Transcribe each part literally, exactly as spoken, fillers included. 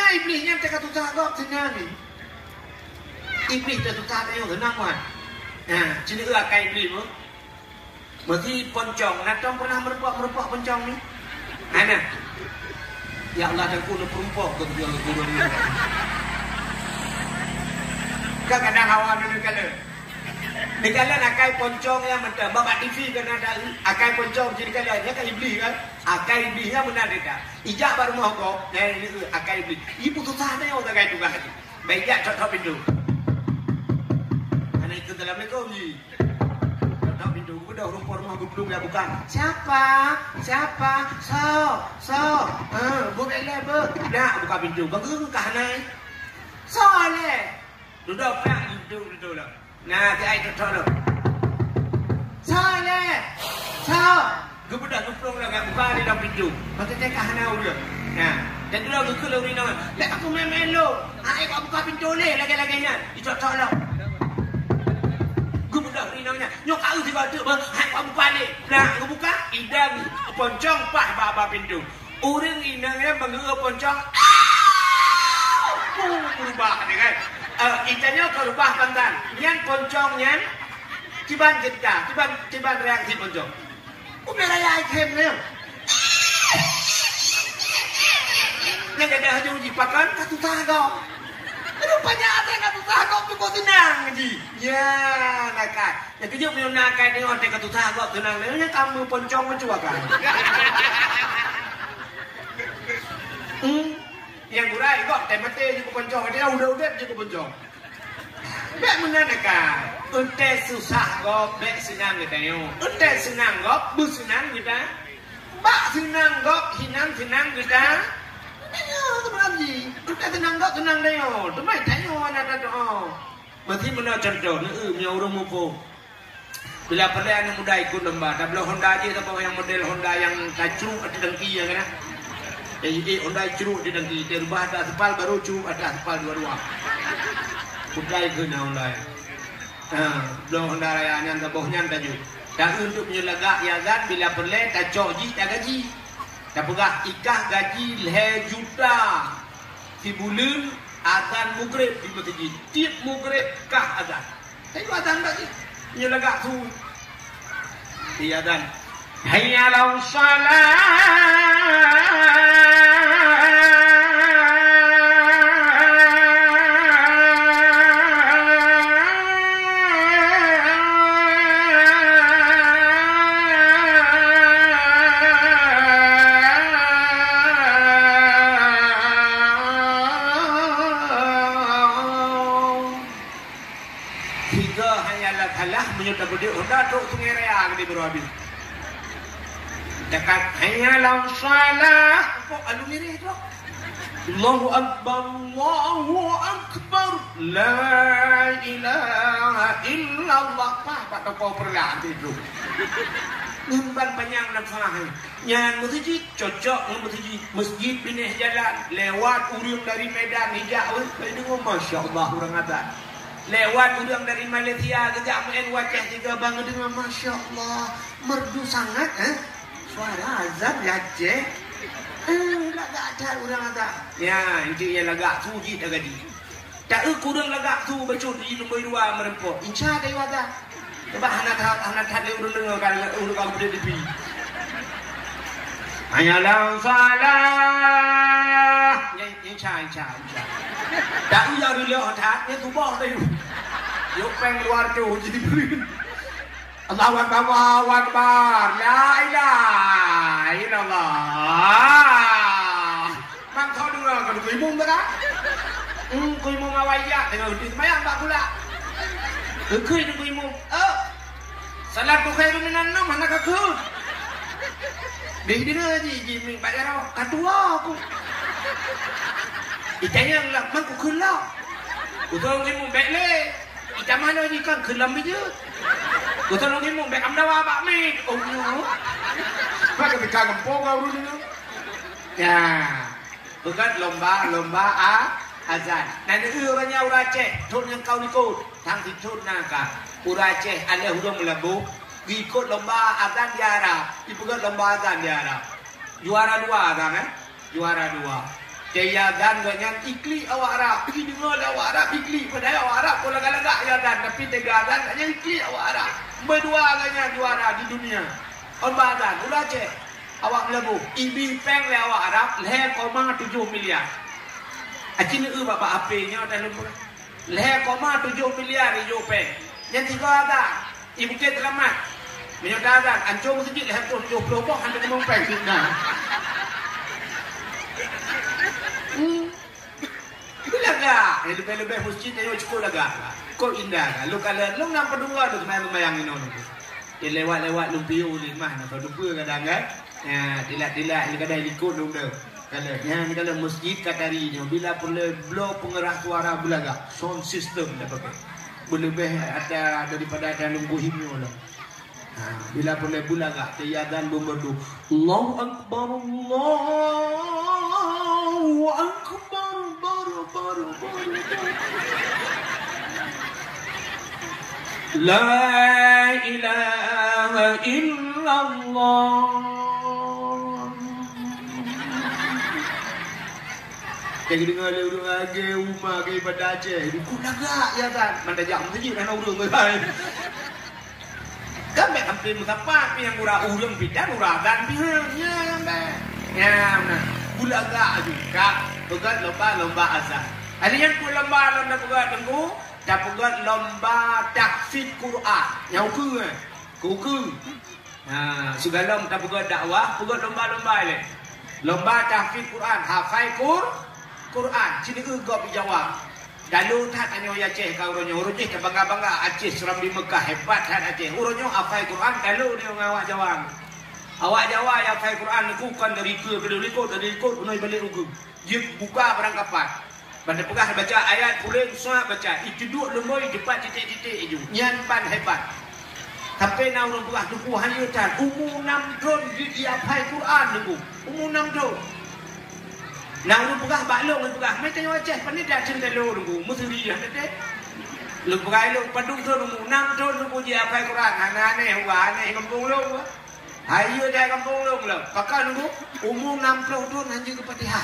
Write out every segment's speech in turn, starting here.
Iblih nyan teuka susah gob seunang ni. Iblih teuka susah tanyoe seunang, wan. Nah, sinoe akai Iblih, bu. Meusi poncong, na tom pernah meurumpok-meurumpok poncong ni? Hana. Ya Allah, dan ku neupeureumpok ke gurèe ni. Kadang-kadang awak neukalon. Neukalon akai poncong nyang mantong. Bak, bak T V kan ada akai poncong, jadi kalon. Nyan kan Iblih kan? Akai Iblih nyang meunan teuka. Ijak bak rumoh gob, nyan akai Iblih. Ibu susah tanyoe sagai tugaih. Bèk jak, tok-tok pintoe. Hana ikheun assalamualaikum ji. Tok-tok pintoe, geubeudôh rumpok rumoh geuplueng jak buka. "Siapa? Siapa? Soe? Soe? Eh, beuh bèk lé, beuh." Dak buka pintoe, bang geuh ka hana. "Soe lé?" Dudoe prak pintoe, dudoe lom. Nah, ti ai tok-tok lom. "Soe lé? Soe?" Geubeudôh geuplueng lom, jak buka di dalam pintoe. Maka teuka hana ureueng. Nah, dan dulu geukheun lé ureueng inong, "Lé aku mé-mé lôn. Hai, bak buka pintoe lé, lagèe-lagèe nyan." Icok-cok lom. Geubeudôh ureueng inong nyan. "Nyoe ka eu sigoe teuk, beuh. Hai, bak buka lé." Nah, geubuka, idang poncong paih bak, bak pintoe. Ureueng inong nyan meungeue poncong, "Au!" Puh, beurubah dia kan. Eh, itanyoe ka reubah bantan. Nyan poncong nyan kiban ceurita, kiban, kiban reaksi poncong. Ubé raya item nyan. Nyan gadoh haju jipakon ka susah gob. Rupanya ada ka susah gob tu kok seunang ji. Ya, nakal. Nyang keujeuet meunyoe na akai deungon teuka susah gob seunang, nyan ka meuponcong meucue akai. Hmm. Nyang gurèe gob teuh maté jeuet keu poncong, maté udép-udép jeuet keu poncong. Bèk meunan akai. Eunteuk susah gob bèk seunang geutanyoe. Eunteuk seunang gob beuseunang geuta. Bak seunang gob hinan seunang geuta. Tanyoe teuma ji. Eunteuk seunang gob seunang tanyoe. Teuma tanyoe na tadoa. Meusi meunan contoh, neueu meunyoe ureueng muphom. Bila peureulèe aneuk muda ikot lomba, tabloe Honda jih, saboh nyang model Honda nyang tacruk ateueh dangki nyan kan. Jadi, eh, Honda icruk ateueh dangki, teurubah ateueh aspal, baru cruk ateueh aspal dua-dua. Putra ikheun Honda nyan. Ha, bloe Honda raya nyan, saboh nyan taju. Dan untuk meunyoe lagak iazan, bila peureulèe tacok jih tagaji. Tapeugah ikah gaji lhèe juta sibuleuen, azan mugreb di meuseujid. Tiep mugreb kah azan. Tapi azan bagi. Nyoe lagak su. Iya azan. Hayya 'alas shalah. Sigoe hayya 'alas shalah, meunyoe tapeudeuh Honda trok Sungai Raya geude baroe habéh. Dekat hayya 'alas shalah, kok alu mirih trok. Allahu Akbar, Allahu Akbar, la ilaha illallah. Pah, bak toko peureulak tu. Nyan ban panyang nafah. Nyan meuseujid cocok ngon meuseujid. Meuseujid binéh jalan, lewat ureueng dari Medan, ijak, weh, laju deungoe, masya Allah, ureueng azan. Lewat ureueng dari Malaysia, geujak meu'en wajah tiga bang, deungoe, masya Allah, merdu sangat, eh? Suara azan di Aceh. Eh, lagak that ureueng azan. Ya, inti nyan lagak su jih tagadi. Taeu kureueng lagak su bacut di lumboi dua meureumpok. Insya Allah, Iwata. Coba hana that, hana that lé ureueng deungoe ka, ureueng ka geupeudeuh dipi. Hayya 'alas shalah. Nyan, insya, insya, insya. Taeu nyang reulok that, nyan tuboh teuh. Yôh péng luwa reutôh jih dibri. Allahu Akbar, Allahu Akbar. La ilaha illallah. Bang, kau deungoe keu Teungku Imum teuka? Hmm, Teungku Imum awai jak teungoh geuti seumayang bak kulak. Geukheun Teungku Imum, "Oh, salatu khairun minan naum hana kakheun." Deh deungoe ji, ji mieng bak jaroe, "Ka tuwoe ku." Itanyong lom, "Man kukheun lom?" Utoe Teungku Imum, "Bèk lé." Itamah lom jikheun keu lom bijeu. Geutanyoe ngimueng bèk amdawa bak miet. Oh, nyoe. Bak keupika geumpông ka ureueng nyoe. Ya. Beugöt lomba, lomba a-, azan. Na neueu uroe nyan ureueng Aceh, thôn nyang ka u likot. Sang sithôn na ka. Ureueng Aceh, aléh ureueng Meulaboh, geuikot lomba azan di Arab. Ipeugöt lomba azan di Arab. Juara dua azan, eh? Juara dua. T Teuka azan gobnyan iklik awak Arab. Jideungoe lé awak Arab iklik, padahai awak Arab kon lagak-lagak azan, tapi teuka azan gobnyan iklik awak Arab. Meudua gobnyan juara di dunia. Ôn ba azan, uroe Aceh. Awak meulaboh, ibi péng lé awak Arab lhèe koma tujoh miliar. Aci neueu bak HP nyoe dah lumpah. Lhèe koma tujoh miliar ijôk péng. Nyan sigoe azan. I Bukét Seulamat. Meunyoe ta azan, ancô meuseujid lhèe reutôh tujoh ploh boh, hana keumong péng sinan. Hmm. Tapi lagak, eh, leubeh-leubeh meuseujid nyoe cukôp lagak. Cukôp indah. Lôn kalon, lôn na padum droe lôn seumayang-seumayang inoe nyoe. Dia lewat-lewat lôn piôh lé mah, na padum peue kadang kan. Ya, tilak-tilak, ni kadang likot lôn dah. Kalau, ya, ni kalau masjid Katari ni, bila peureulèe bloe peungeurah suara beulagak, sound system dah pakai. Beuleubeh ada daripada ada lungguh himno lah. Ha, bila peureulèe beulagak, teuka azan beumerdu. Allahu Akbar, Allahu Akbar, bar, bar, bar, bar. La ilaha illallah. Ka geudeungoe lé ureueng agé uma geuh ibadat Aceh, dukuk lagak ya kan. Mantong jak meuseujid hana ureueng geuh. Kan bèk sampai meusapat pih nyang gura ureueng pitan gura azan pih, ha. Nya nyang bèk. Nya, nah. Beulagak aju ka peugöt lomba-lomba azan. Ada nyang peue lomba lom tapeugöt teungku? Tapeugöt lomba tahfiz Quran. Nyang ukeue, eh? Keu ukeue. Ha, sigohlom tapeugöt dakwah, peugöt lomba-lomba ilèe. Lomba tahfiz Quran, hafai Qur-, Quran. Ci neueu gob ijaweueb. Talo that tanyoe Aceh ka uroe nyoe, uroe jih tabangga-bangga Aceh, Serambi Meukah, hebat that Aceh. Uroe nyoe hafai Quran, talo tanyoe ngon awak Jawa. Awak Jawa nyang hafai Quran nyoe kon dari keue keudeh likot, dari likot keunoe balek ukeue. Jeuet buka barangkapat. Ban tapeugah baca ayat puléng, suah baca, ituduek lumboi dipat titék-titék iju. Nyan ban hebat. Sampai na ureueng peugah teungku, hana that, umu nam thon jeuet jihafai Quran teungku. Umu nam thon. Na ureueng peugah bak lôn, lôn peugah, "Meutanyoe Aceh, pane that cen talo teungku, meusuri hana that." Lôn peugah lôn, "Padum thon umu?" "Nam thon teungku jihafai Quran." Hana aneh, wah, aneh gampông lôn. Hai, yue dai gampông lôn lom. Pakon teungku? Umu nam ploh thon hana jeuet keu Fatihah.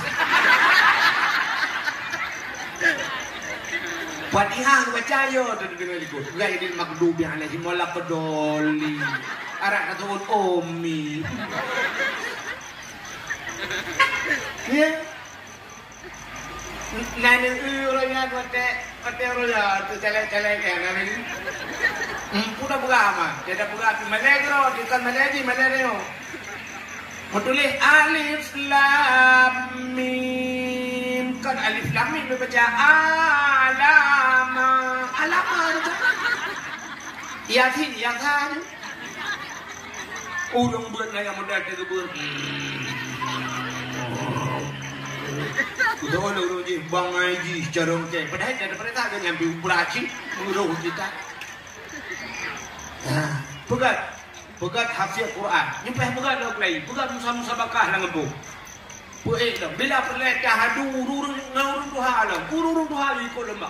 Fatihah baca yo tu deungon likot. Ghairil maghdubi alaihim waladdallin. Arak ka turun umi. Ya. Na neueu uroe nyan watèe, watèe uroe nyan, teucalek-calek nyan, na neueu. Hmm, peue tapeugah ma? Dia tapeugah pih malèe keudroe, dia kon malèe jih, malèe tanyoe. Meutuléh alif lam mim. Kon alif lam mim, baca alama. Alama tu. Yasin, Yasin. Ureueng beuet na nyang modal teugeubeuet. Udah ureueng jih bangai jih carông kèe. Padahai daripada tak ada nyampe umrah cit, meurôh kita. Ha, peugöt. Peugöt hafiz Quran. Nyoe payah peugöt lom keulayi. Peugöt musa-, musabakah lam gampông. Peuék lom. Bila peureulèe tahadu ureueng ngon ureueng tuha lom. Ureueng tuha ikot lomba.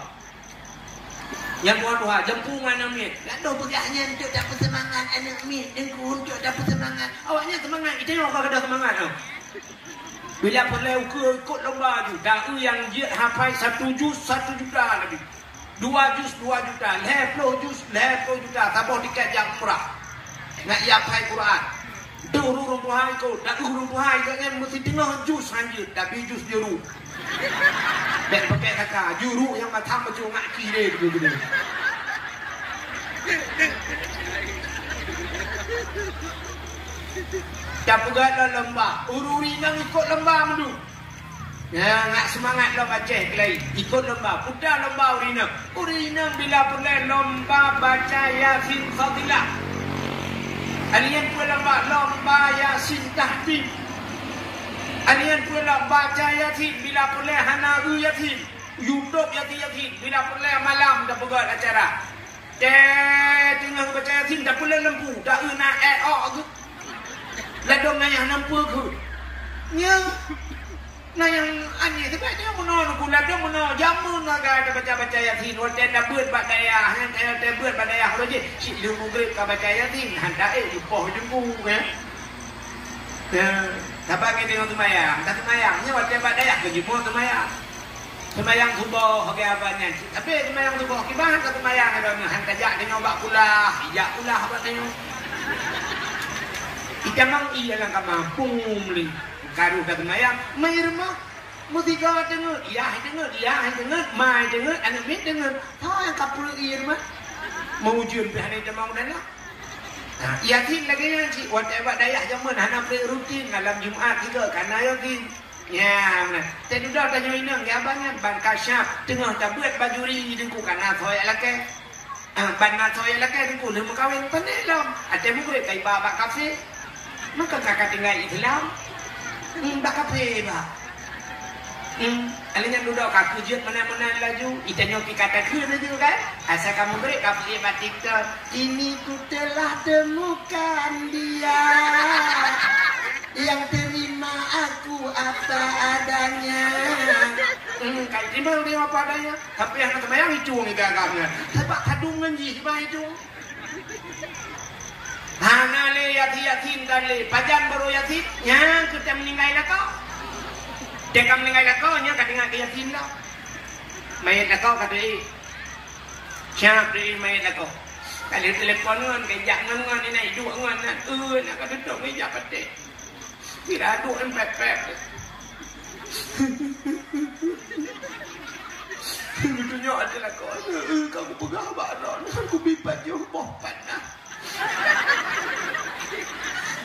Nyang tuha-tuha, jampu ngon aneuk miet. Lalu peugah nyan untuk tapeuseumangat aneuk miet, teungku untuk tapeuseumangat. Awaknyan seumangat, geutanyoe ka gadôh seumangat nyoe. Bila peureulèe ukeue ikot lomba ju, taeu nyang jeuet hafai satu juz, satu juta leubeh. Dua juz, dua juta. Lhèe ploh juz, lhèe ploh juta. Saboh tiket jak umrah. Nak jihafai Quran. Deuh ureueng tuha ikot, taeu ureueng tuha ikot nyan meusti teungoh juz han jeuet, tapi juz juru. Bèk pakai kata, juru nyang mata meucungak kiri tu gini. Tapeugah lom lomba, ureueng inong ikot lomba meundu. Nyan, nak seumangat lom Aceh keulayi. Ikot lomba, peue lomba ureueng inong. Ureueng inong bila peureulèe lomba baca Yasin Fadilah. Alèh nyan peue lomba, lomba Yasin Tahfidz. Alèh nyan peue lomba baca Yasin bila peureulèe hana eu Yasin. YouTube Yasin, Yasin bila peureulèe malam tapeugöt acara. Teuh teungoh baca Yasin, tapeuleueng lampu, taeu na èk ôk geuh. Ladôm na nyang nampeue geuh. Nyan, na nyang aneh, sabab nyoe meunoe neugula dum meunoe, jameun na gata baca-baca Yasin, watèe tabeuet bak dayah, nyan watèe tabeuet bak dayah, uroe jih, cit lheueh mugreb ka baca Yasin, han taék, dipoh teungku, kan? Ya. Saban ngon teungoh seumayang, taseumayang, nyoe watèe bak dayah keu jeuet seumayang. Seumayang suboh, oke, abang nyan. Tapi seumayang suboh, kiban ka seumayang, ada nyoe, han tajak tanyoe bak kulah, ijak kulah bak tanyoe. Itamong ie lam kama, pum lé. Karu ka seumayang, mai rumoh. Meusigoe teungeut, yah teungeut, yah teungeut, mai teungeut, aneuk miet teungeut. Hai, ka peureuk ie rumoh. Meuujeuen pih hana itamong dana. Nah, Yasin lagèe nyan cit, watèe bak dayah jameun hana preh rutin, malam Jumat sigoe kana Yasin. Nyan, nah. Teududoe tanyoe inong, ya, abang nyan, ban kasyaf, teungoh tabeuet bajuri di teungku kana soe lakèe. Ah, ban na soe lakèe teungku lheueh meukawen, pandai lom. Até mugreb ka iba bak kafé. Maka ka ka tinggai Islam. Hmm, bak kafé, bah. Hmm, alèh nyan dudoe ka keujeuet meunan-meunan laju. Itanyoe pih ka takheun laju kan. Asai ka mugreb ka peuék bak TikTok. Kini ku telah temukan dia yang terima aku apa adanya. Hmm, ka iterima dia apa adanya. Tapi hana seumayang icung ida agam nyan. Sabab sadum ngon jih seumayang icung. Hana lé Yasin, Yasin dan lé. Pajan baroe Yasin, nyan keuh teuh meuninggai lakoe. Teuh ka meuninggai lakoe, nyan ka teuingat keu Yasin dah. Manyét lakoe ka teuék. Siap teuék manyét lakoe. Ka lheueh telepon ngon, ka jak ngon, ngon, inan iduek ngon, nyan. Eh, nak ka tutong meja patéh. Sira duek em pèp-pèp. Geutunyok até lakoe, eh, ka kupeugah bak droeneuh, kubi pajoh boh panah.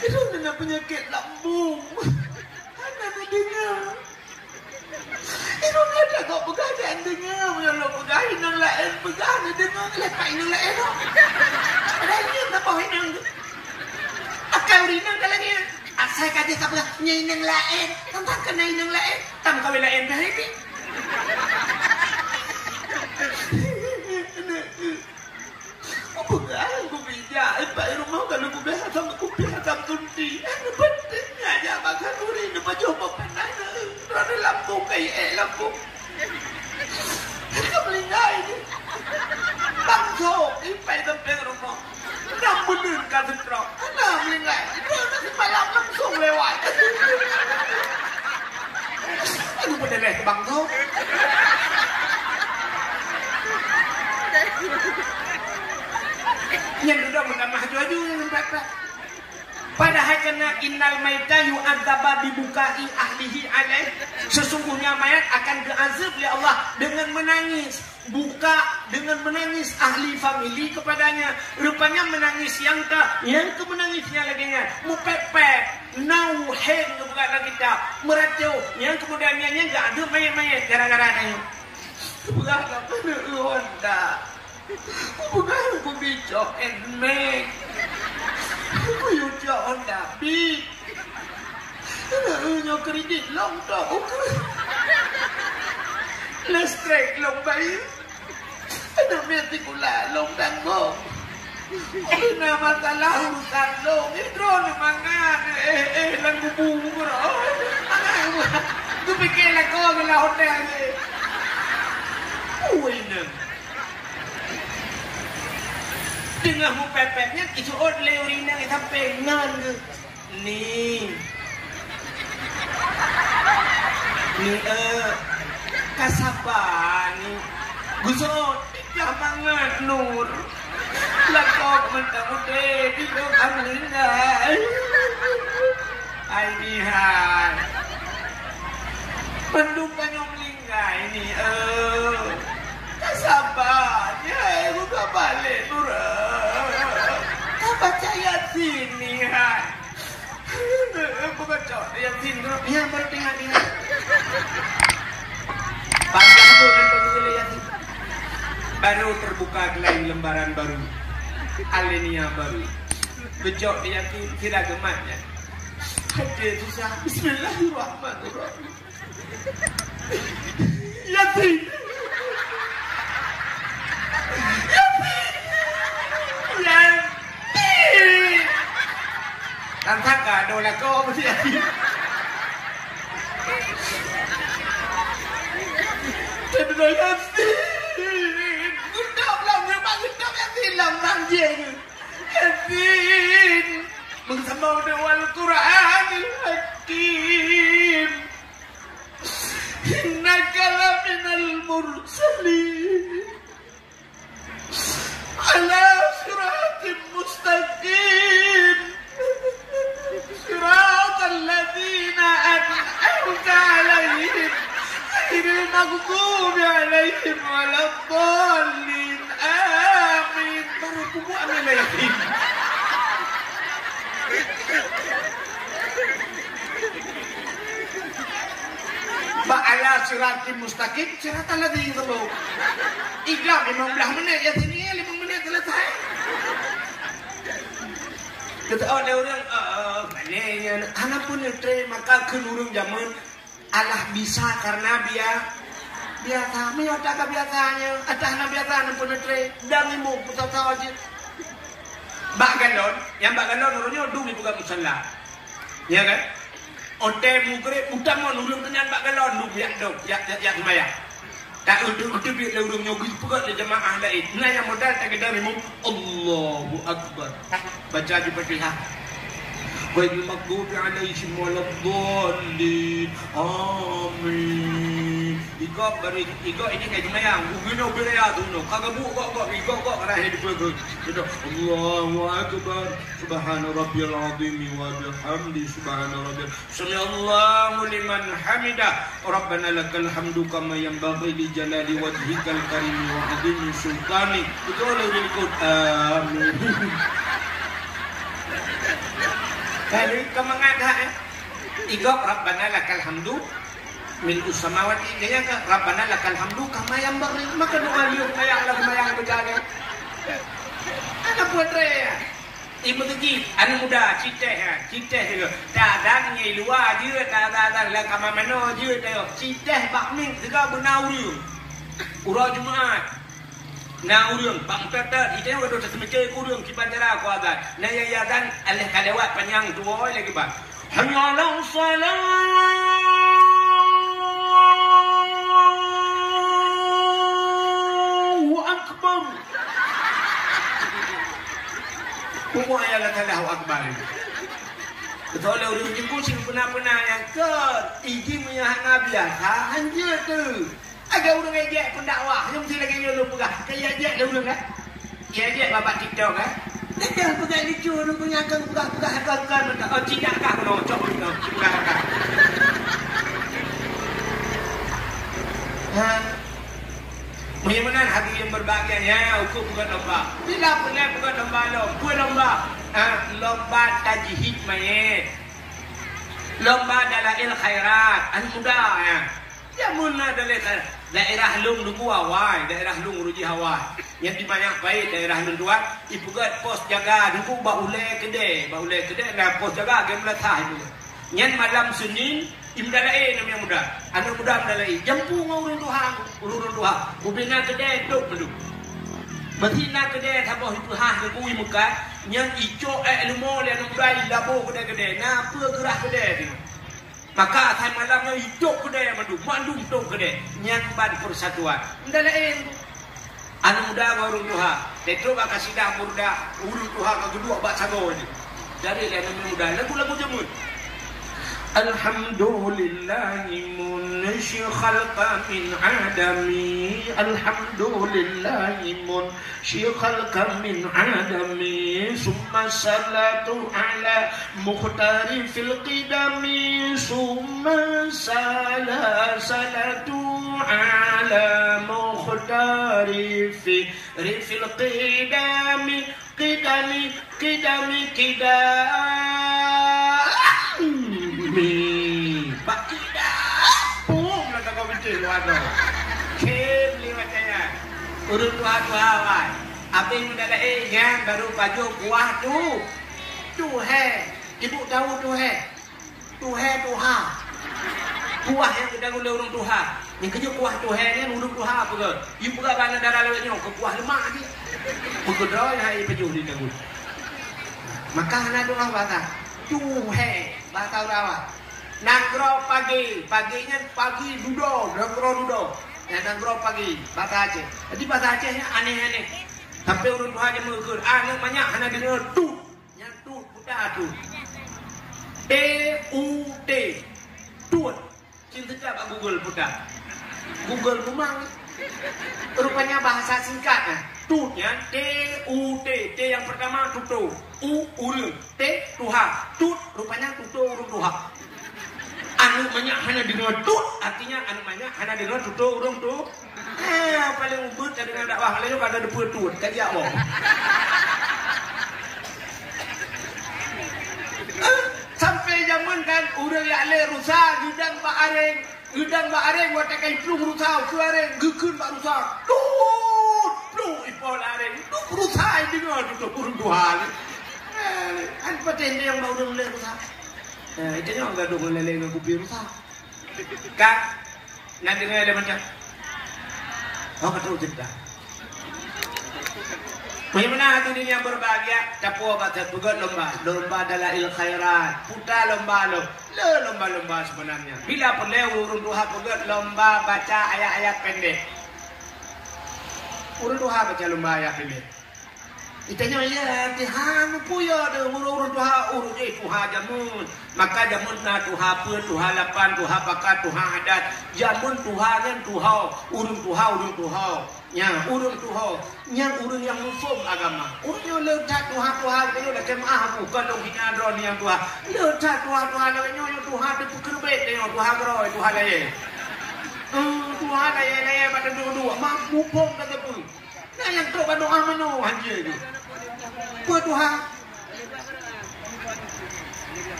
Droeneuh na peunyakét lambung. Hana neudeungoe. Droeneuh ka peugah, jan deungoe, meunyoe lôn peugah, inong laén peugah, neudeungoe lé pat inong laén nyoe. Padahai nyan saboh inong tu. Akai ureueng inong ka lagèe nyan. Asai ka jeuet ka peugah, nyan inong laén. Tantang keu na inong laén, tameukawen laén pih hari pih. Kupeugah, kubijak, ipak i rumoh ka lôn kubèe asam, kubèe asam sunti. Hana penting, nyan jak bak khanuri, neupajoh boh panah, droeneuh lambung ka iék lambung. Ka meuninggai jih. Langsông ipai sampéng rumoh. Nam buleuen ka seutrok. Hana meuninggai. Droeneuh simalam langsông lewat. Aduh, peudeh lé keu bangso. Nyan dudoe meutamah aju-aju nyan sampai. Padahai kana innal maita yu'adzaba bibukai ahlihi alaih. Sesungguhnya mayat akan diazab lé Allah dengan menangis. Buka dengan menangis ahli famili kepadanya. Rupanya menangis nyang ka, nyang keu menangis nyan lagèe nyan. Meupèp-pèp, nauheng geupeugah lam kitab. Meuracô, nyang keumudian nyan, nyan geuadeup manyét-manyét gara-gara nyan. Geupeugah lam keuneuk lôn dak. Kupeugah kubi cok Nmax. Kuyue cok Honda Beat. Nyoe kredit lom tok ukeue. Listrik lom bayeue. Aneuk miet sikula lom tanggong. Kena masalah urusan lom. Droeneuh mangat. Eh, eh, lam kubu, bro. Mangat. Kupiké lakoe geulah hotel. Ui, nang. Teungoh meupèp-pèp nyan, iseuôt lé ureueng inong i sampéng ngon geuh, "Ni. Ni, eh, ka saba, Ni?" Geuseuôt, "Ka mangat, Nur. Lakoe mantong udép, ilôn ka meuninggai." Ai Ni hai. Bandum tanyoe meuninggai Ni, eh. Ka saba, Ni hai, buka balek, Nur, eh. Ka baca Yasin, Ni hai. Buka cok Yasin, Nur. Ni hai, baru teuingat, Ni hai. Panjang tu, nanti dulu Yasin. Baru terbuka lain lembaran baru. Alenia baru. Geucok Yasin, sira geumat nyan. Até susah. Bismillahirrahmanirrahim. Yasin. Yasin. Yasin. Tan sangka do lakoe meusti Yasin. Yasin. Geudob lom, geudob Yasin lom, bang jeng. Yasin. Meusampoe deungon Al-Qur'anil Hakim. Maghdubi alaihim waladdallin. Amin. Baru kubu amin lagi. Bak ala siratim mustaqim, siratal ladzina an'amta alaihim. Idam limong belas menit, Yasin limong menit selesai. Kata, oh, ada orang, ah, ah, mana yang, hana pun yang terima, maka kheun ureueng jameun, alah bisa karena bia-, biasa. Meunyoe tak ka biasa nyoe, atah na biasa na peuneutri, dan imum peusasa jih. Bak galon, nyang bak galon ureueng nyoe dum ipeugah musala. Ya kan? Ote mugrib utamon ureueng keunan bak galon dum yak dok, yak, yak, yak sembahyang. Tak uteuk-uteuk lé ureueng nyoe geupeugah lé jamaah laén. Na nyang modal tak keudeh imum, Allahu Akbar. Baca di Fatihah. Ghairil maghdubi alaihim waladdallin. Amin. Igok bari, igok ini ngai seumayang. Gubernur wilayah tu no. Ka gabuk gok-gok, igok-gok ka lahé di peue. Sudah. Allahu Akbar. Subhana rabbiyal azimi wa bihamdi. Subhana rabbiyal Sami'allahu liman hamidah. Rabbana lakal hamdu kama yanbaghi li jalali wajhikal karimi wa azimi sultanik. Betul lagi ikut. Amin. Kali kemangat ha, eh? Igok Rabbana lakal hamdu mil'us samawati, dia ke Rabbana lakal hamdu kama yanbaghi. Maka doa liuk mayang lagu mayang berjalan. Ada puan raya. Imeuteugi, aneuk muda, citeh, ha, citeh sigoe. Tadan ngi luwa jeuet, tadan lam kama manoe jeuet, ayo. Citeh bak miet sigoe beuna ureueng. Uroe Jumat. Na ureueng, bak meuteuteuet, iteuh wadoe teuseumiké keu ureueng kiban cara ku azan. Na ya, ya azan, aléh ka lewat panyang tuwoe lagèe ban. Hayya 'alas shalah. Allahu Akbar. Pokok ayat Allahu Akbar. Beutôi lé ureueng jeuku sing peuna-peuna nyang keu iji meunyoe hana biasa, hanjeuet teuh. Ada ureueng ejek pendakwah, nyang mesti lagèe nyoe lôn peugah. Keu ejek lé ureueng, eh? Ejek babah TikTok, eh? Dah peugah lucu, ureueng punya akan peugah-peugah akan-akan. Oh, tidak kah keunoe, cok keunoe, peugah akan. Ha? Meunyoe meunan hadirin yang berbahagia, ya, ukur bukan lomba. Bila pernah bukan lomba, lom, bukan lomba. Ha, lomba tajhid mayit. Lomba dalail khairat, aneuk muda, ya. Jameun na dalail khairat. Daerah lôn dulu awai, daerah lôn uroe jih awai. Nyang di Manyak Pait daerah lôn tuan, ipeugöt pos jaga dulu bak ulèe keudè, bak ulèe keudè na pos jaga, gèt meulasah ipeugöt. Nyan malam Senin, imdalae namanya muda. Aneuk muda imdalae. Jampu ngon ureueng tuha, ureueng tuha. Ubena keudè dok meudok. Beusi na keudè saboh ipeuhah ngon kui meukat, nyan icok èk leumo lé aneuk muda ilabo keudè-keudè. Na peue geurah keudè teuh. Maka asai malam nyan idok keudè mandum, mandum dok keudè. Nyan ban persatuan. Imdalae. Aneuk muda ngon ureueng tuha. Teutôk bak kasidah murda, ureueng tuha ka geuduek bak sagoe jih. Dari lé aneuk muda, lagu-lagu jameun. Alhamdulillahi munshi khalqa min adami. Alhamdulillahi munshi khalqa min adami. Summa salatu ala mukhtari fil qidami. Summa sala-, salatu ala mukhtari fi, rifil qidami, qidami, qidami, qidami. Bak qidam. Pum, nak kau benceh luar tu. Kim lewat jaya. Ureueng tuha-tuha awai. Abis muda laén nyan baru pajoh kuah tu. Tuhé. Ibu tahu tuhé? Tuhé tuha. Kuah nyang geutanggung lé ureueng tuha. Nyang keujeuet kuah tuhé nyan ureueng tuha peugah. Yue peugah bak aneuk dara lawét nyoe keu kuah lemak jih. Peugah droe hai pajoh di tanggung. Maka hana doa bahasa. Tuhé bahasa Urawa. Nanggroe pagi, pagi nyan pagi dudoe, nanggroe dudoe. Nyan nanggroe pagi, bahasa Aceh. Jadi bahasa Aceh nyan aneh-aneh. Sampai ureueng tuha jameun kheun, aneuk manyak hana deungoe tut. Nyan tut, peugah tut. T U T. Tut. Cit teuka bak Google peugah. Google memang. Rupanya bahasa singkat, eh. Tut nyan T U T. T yang pertama tutoe. U, ureueng. T, tuha. Tut, rupanya tutoe ureueng tuha. Aneuk manyak hana deungoe tut, artinya aneuk manyak hana deungoe tutoe ureueng tu. Eh, paling ubit ka deungoe dakwah laén ka na deupeu tut, ka jak boh. Eh, sampai jameun kan ureueng jak lé rusa geudang bak areng, geudang bak areng watèe ka jiplueng rusa ukeue areng geukheun bak rusa. Tut, plueng ipo lam areng. Tut, rusa jideungoe tutoe ureueng tuha. Eh, an patéh nyang bak ureueng lé rusa. Eh, itu nyoe gadôh ngon lalé ngon kupi rusa. Ka, na deungoe lé macam. Oh, ka trôk ceurita. Bagaimana hadirin yang berbahagia, tapuo bak tapeugöt lomba, lomba dalail khairat, puta lomba lom, le lomba-lomba sebenarnya. Bila peureulèe ureueng tuha peugöt lomba baca ayat-ayat pendek. Ureueng tuha baca lomba ayat pendek. Itanyoe, ya, tiha mupuyo deh ureueng-ureueng tuha, ureueng, eh, tuha jameun. Maka jameun na tuha peue, tuha lapan, tuha pakat, tuha adat. Jameun tuha nyan tuha, ureueng tuha, ureueng tuha. Nya, ureueng tuha, nyan ureueng nyang muphom agama. Ureueng nyoe le that tuha-tuha, nyoe lakèe meu'ah, bukan lôn hina droeneuh nyang tuha. Le that tuha-tuha, nyoe, nyoe tuha teupeukeureubeuk, nyoe tuha keurôi, tuha layèe. Eh, tuha layèe-layèe bak teudua-dua, ma muphom ka teupeu. Na nyang trôk bak doa manoe hanjeuet jih. Peue tuha?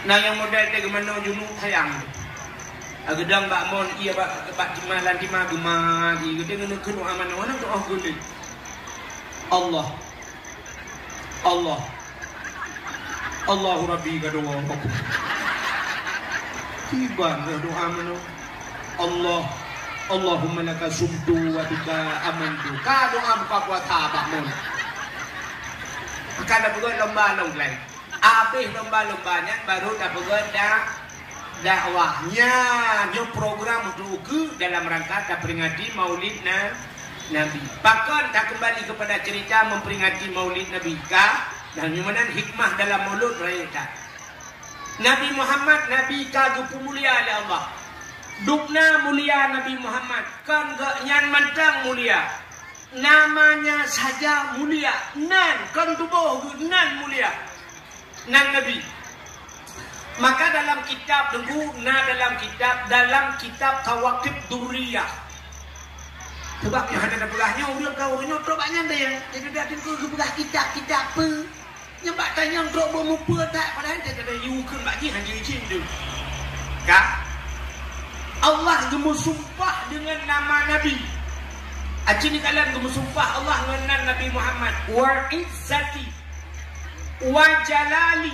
Na nyang model teuh manoe junub sayang. Geudong bak mon, ie bak, bak timah, lam timah geuma jih. Geudeungoe keu doa manoe, hana teu'oh geulet. Allah. Allah. Allahu Rabbi ka doa. Kiban doa manoe. Allah, Allahumma laka sumtu wa bika amantu. Ka doa buka puasa bak mon. Maka tapeugöt lomba lom laén. Abéh lomba-lomba nyan baru tapeugöt da-, dakwah. Nyan, nyoe program untuk keu dalam rangka taperingati Maulid Na-, Nabi. Pakon takeumbali kepada cerita memperingati Maulid Nabi ka, dan nyoe meunan hikmah dalam Maulud rayeuk that. Nabi Muhammad, Nabi ka geupeumulia lé Allah. Dubna mulia Nabi Muhammad, kon gobnyan mantong mulia. Namanya saja mulia, nan kon tuboh geuh nan mulia. Nan Nabi. Maka dalam kitab Teungku, na dalam kitab, dalam kitab Kawakib Durriyah. Sebab nyang hana tapeugah nyoe, ureueng ka ureueng nyoe trok bak nyan deh. Jadi dak Teungku geupeugah kitab-kitab peue. Nyang bak tanyong trok beumupeue that, padahai teuka yue kheun bak jih hana izin tu. Ka? Allah geumeusumpah deungon nama Nabi. Aci nikalan geumeusumpah Allah ngon nan Nabi Muhammad. Wa izzati wa jalali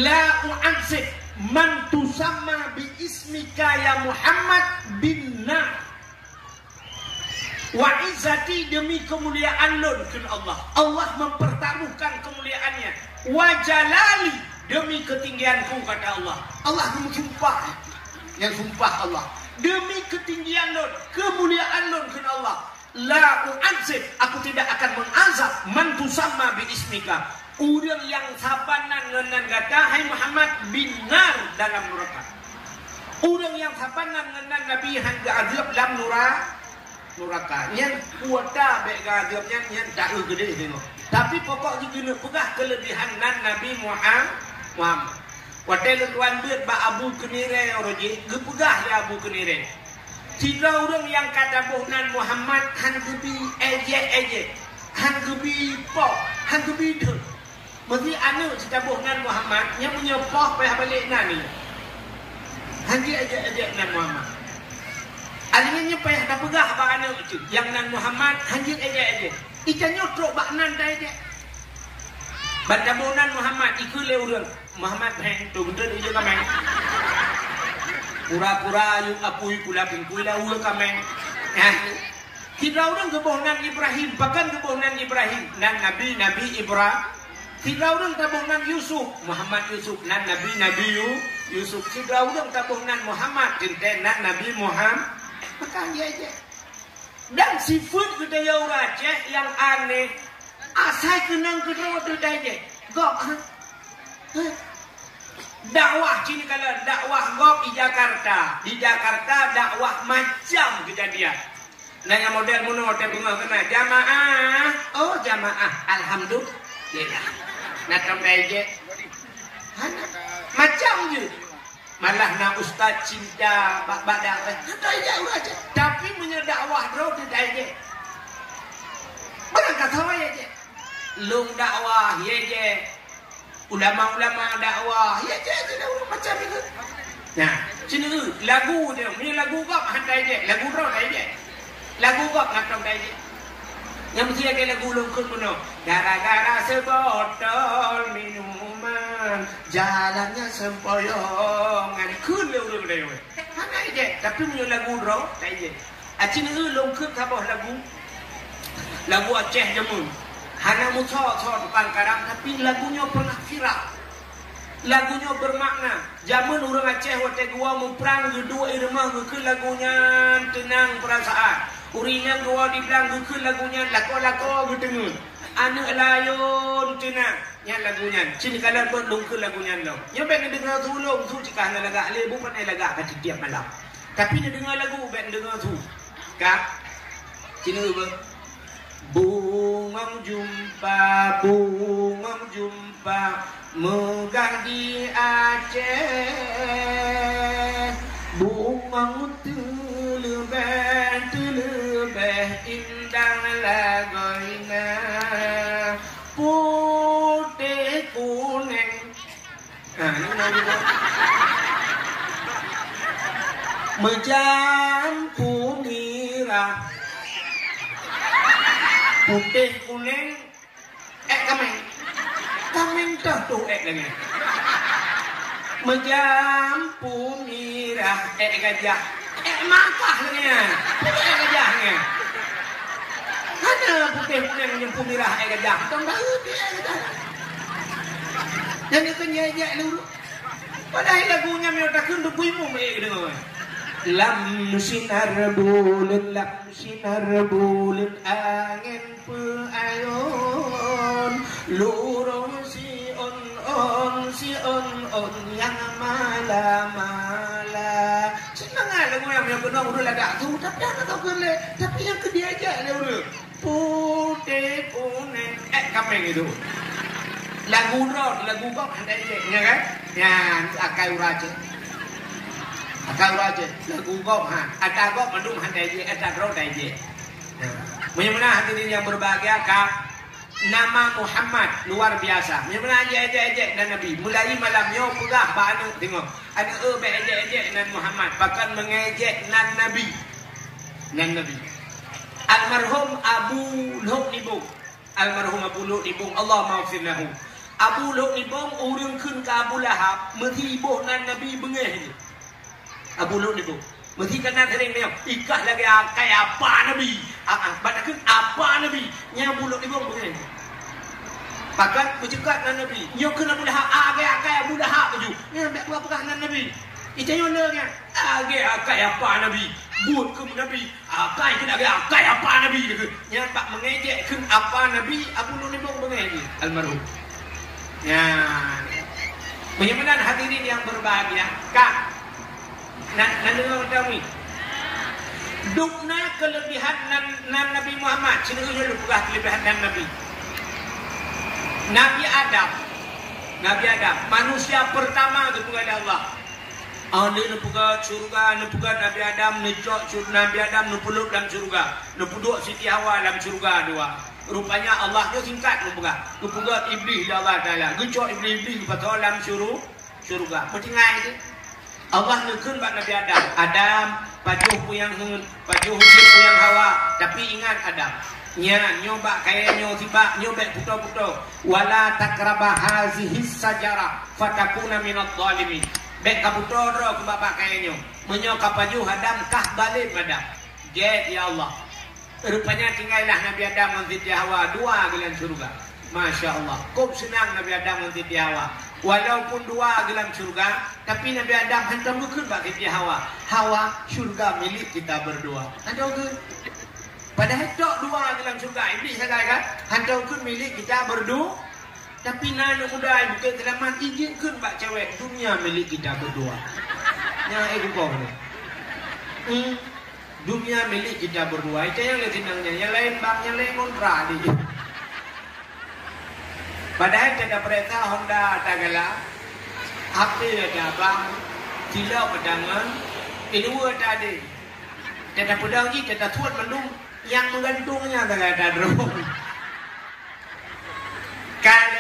la u'adzib man tusamma bi ismika ya Muhammad bin nar. Wa izzati, demi kemuliaan lôn, kheun Allah. Allah mempertaruhkan kemuliaan-Nya. Wa jalali, demi ketinggian-Ku, kata Allah. Allah geumeusumpah. Nyang sumpah Allah. Demi ketinggian lôn, kemuliaan lôn, kheun Allah. La u'adzib, Aku tidak akan mengazab, man tusamma bi ismika, ureueng nyang saban nan ngon nan gata, hai Muhammad, bin nar, dalam nuraka. Ureueng nyang saban nan ngon nan Nabi han geuazab lam nura-, nuraka. Nyan kuota bèk geuazab nyan, nyan taeu geudeh deungoe. Tapi pokok jih geuneuk peugah keulebihan nan Nabi Muha-, Muhammad. Watèe lôn tuan beuet bak Abu Keunirèe uroe jih, geupeugah lé Abu Keunirèe, sidroe ureueng nyang ka taboh nan Muhammad han geubi ejek-ejek, han geubi poh, han geubi deuh. Meusé aneuk jitaboh nan Muhammad, nyan meunyoe poh payah balek nan nyoe. Han jeuet ejek-ejek nan Muhammad. Alinyan nyoe payah tapeugah bak aneuk cit, nyang nan Muhammad han jeuet ejek-ejek. Ica nyoe trok bak nan taejek. Ban taboh nan Muhammad, ikheun lé ureueng, "Muhammad Beng, tu beutôi ijô kaméng." Pura-pura yue apui pula pingkui lawa kaméng. Nah, sidroe ureueng geuboh nan Ibrahim, pakon geuboh nan Ibrahim? Nan Nabi, Nabi Ibra-, sidroe ureueng taboh nan Yusuf, Muhammad Yusuf, nan Nabi, Nabi Yu-, Yusuf. Sidroe ureueng taboh nan Muhammad, teuntèe nan Nabi Muham-, maka jih ejek. Dan sifeuet geutanyoe ureueng Aceh nyang aneh, asai keunong keudroe teuh tajak gob, ha? Hah? Dakwah cit kalon, dakwah gob di Jakarta. Di Jakarta dakwah macam keujadian. Na nyang model meunoe teuh beungoh keunan, "Jamaah, oh jamaah, alhamdulillah." Na tom tajak. Hana. Macam jih. Malah na ustaz cinta bak, bak dakwah. Hana ijak ureueng Aceh. Tapi meunyoe dakwah droe teuh ijak. Barangkasoe ijak. Lôn dakwah, ijak. Ulama-ulama dakwah, ijak, ijak ureueng macam itu. Nah, sini lagu dia, meunyoe lagu gob hana ijak, lagu droe ijak. Lagu gob ngatong ijak. Nyang meusti lagèe lagu lôn kheun bunoe. Gara-gara seubotol minuman, jalannya sempoyongan. Kheun lé ureueng laén. Hana ijak, tapi meunyoe lagu droe, ijak. Aci neu lôn kheun saboh lagu. Lagu Aceh jameun. Hana meusoe-soe tukang karang, tapi lagu nyoe pernah viral. Lagu nyoe bermakna. Jameun ureueng Aceh watèe geuwoe muprang geuduek i rumoh geukheun lagu nyan teunang peurasaan. Ureueng inong geuwoe di blang geukheun lagu nyan lakoe-lakoe geuteungeut. Aneuk layôn teunang. Nyan lagu nyan. Cit kalon beuet lôn kheun lagu nyan lom. Nyoe bèk neudeungoe su lôn, su cit ka hana lagak lé, bu pandai lagak ka tiep-tiep malam. Tapi neudeungoe lagu bèk neudeungoe su. Ka? Cit neu beuet. Bungong jumpa, bungong jumpa, meugah di Aceh. Bungong teuleubèh, teuleubèh indah lagoina. Putéh kunéng. Ha, ni na juga. Meujampu mirah. Putéh kunéng. Èk kaméng. Kaméng toh tuh èk lagèe. Meujampu mirah èk gajah. Èk makah lagèe nyan. Peue èk gajah nyan? Hana putéh kunéng meujampu mirah èk gajah. Tong baru pih èk gajah. Nyan keuh nyèk-nyèk lurus. Padahai lagu nyan meunyoe takheun teupeu imum èk geudeungoe. Lam sinar buleuen, lam sinar buleuen angén peuayôn, lurông siôn-ôn, siôn-ôn nyang mala-mala. Seunang lagu nyan meunyoe keunong ureueng lagak su, tapi hana tau kheun lé, tapi nyang keu diajak lé ureueng. Putéh kunéng, èk kaméng itu. Lagu droe, lagu gob hana ijak, ya kan? Nyan akai ureueng Aceh. Akai ureueng Aceh, lagu gob ha. Ata gob mandum hana ijak, ata droe ijak. Meunyoe meunan hadirin yang berbahagia, ka nama Muhammad luar biasa. Meunyoe meunan ejek-ejek nan Nabi. Mulai malam nyoe peugah bak aneuk deungoe. Aneuk eu bèk ejek-ejek nan Muhammad. Bahkan mengejek nan Nabi. Nan Nabi. Almarhum Abu Lhok Nibong. Almarhum Abu Lhok Nibong. Allahumma ghfir lahu. Abu Lhok Nibong ureueng kheun keu Abu Lahab, meusiboh nan Nabi beungéh jih. Abu Lhok Nibong. Meusi ka na sering nyoe, ikah lagèe akai apa Nabi. Ah, ah, bak takheun apa Nabi. Nyan Abu Lhok Nibong beungéh. Pakat meuceukat nan Nabi. Nyoe kheun Abu Lahab, ah, lagèe akai Abu Lahab laju. Nyan bèk peugah-peugah nan Nabi. Itanyoe le nyan. Lagèe akai apa Nabi. Buet keu Nabi. Akai keu lagèe akai apa Nabi. Nyan bak mengejek kheun apa Nabi, Abu Lhok Nibong beungéh jih. Almarhum. Nyan. Meunyoe meunan hadirin yang berbahagia, ka Na, na deungoe tami. Dum na keulebihan nan, nan Nabi Muhammad, sineuk lôn peugah keulebihan nan Nabi. Nabi Adam, Nabi Adam, manusia pertama geupeugah lé Allah. Ah, lé neupeugah syurga, neupeugah Nabi Adam, neucok syur-, Nabi Adam neupeulhôb lam syurga, neupeuduek Siti Hawa lam syurga dua. Rupanya Allah nyoe singkat neupeugah, geupeugah Iblih lé Allah Taala, geucok Iblih, Iblih geupasoe lam syuru-, syurga. Peutinggai tu. Allah neukheun bak Nabi Adam, "Adam, pajoh peue nyang heuet, pajoh udeb peue nyang hawa, tapi ingat Adam, nyan nyoe bak kayèe nyoe sibak nyoe bèk putôh-putôh. Wala taqraba hazihis syajarah fatakuna minadh dhalimin." Bèk kaputôh droe keu bak, bak kayèe nyoe. Meunyoe kapajoh Adam, kah balém Adam. Gèt, ya Allah. Rupanya tinggai lah Nabi Adam ngon Siti Hawa dua geuh lam syurga. Masya Allah. Kôb seunang Nabi Adam ngon Siti Hawa. Walaupun dua geuh lam syurga, tapi Nabi Adam hantom geukheun bak Siti Hawa, "Hawa, syurga milik kita berdua." Hantom geukheun. Padahai tok dua geuh lam syurga, Iblih sagai kan? Hantom geukheun milik kita berdua. Tapi na aneuk muda di Bukét Seulamat, ijeuet kheun bak cewek, "Dunia milik kita berdua." Nyan, eh, gubong tu. Hmm. Dunia milik kita berdua. Itu nyang lé seunang nyan. Nyang laén bank, nyang laén kontrak di. Padahai tada peurintah Honda ata galak, H P ata bank, Sila peudangan, ilue tadi. Teuka peudang jih, teuka suet mandum nyang meugantung nyan teuka tadrong. Kan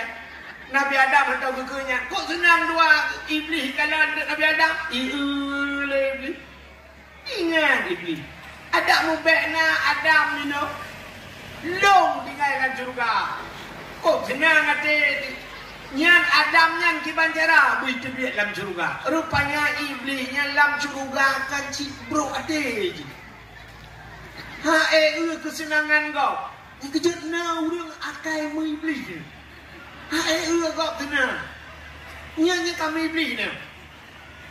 Nabi Adam hantom geukheun nyan. Kok seunang dua Iblih kalon Nabi Adam? Ieu lé Iblih. Ingat Iblih. Adak mubèk na Adam nyoe. Lôn tinggai lam syeuruga. Kok seunang até nyan Adam nyan kiban cara bri teubiet lam syeuruga. Rupanya Iblih nyan lam syeuruga kan cit brok até jih. Ha, eh, eu keuseunangan gob. Nyang keujeuet na ureueng akai meuiblih. Ha, eh, eu gob teunang. Nyan nyang ka meuiblih na.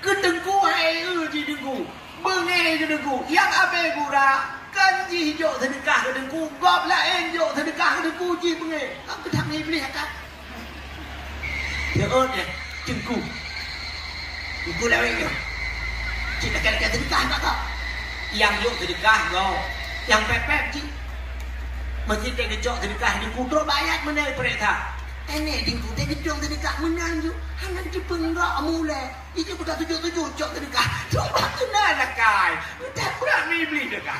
Keu teungku hai eu jih teungku, beungéh jih teungku, nyang abée gura, kan jih jok seudeukah keu teungku, gob laén jok seudeukah keu teungku jih beungéh. Ka peudang Iblih akai. Jeuet ya, teungku. Teungku lawét nyoe. Cit lakée-lakée seudeukah bak gob. Nyang jok seudeukah gob, nyang pép-pép jih. Meuseuti geucok seudeukah teungku trok bak ayat meunai peuriksa. Teunéh teungku teugeudong seudeukah meunan ju, hana jipeueng gob mulai. Ijak kuta tujoh-tujoh cok teudeukah. Cuba keunan akai. Utak brat mi Iblih deukah.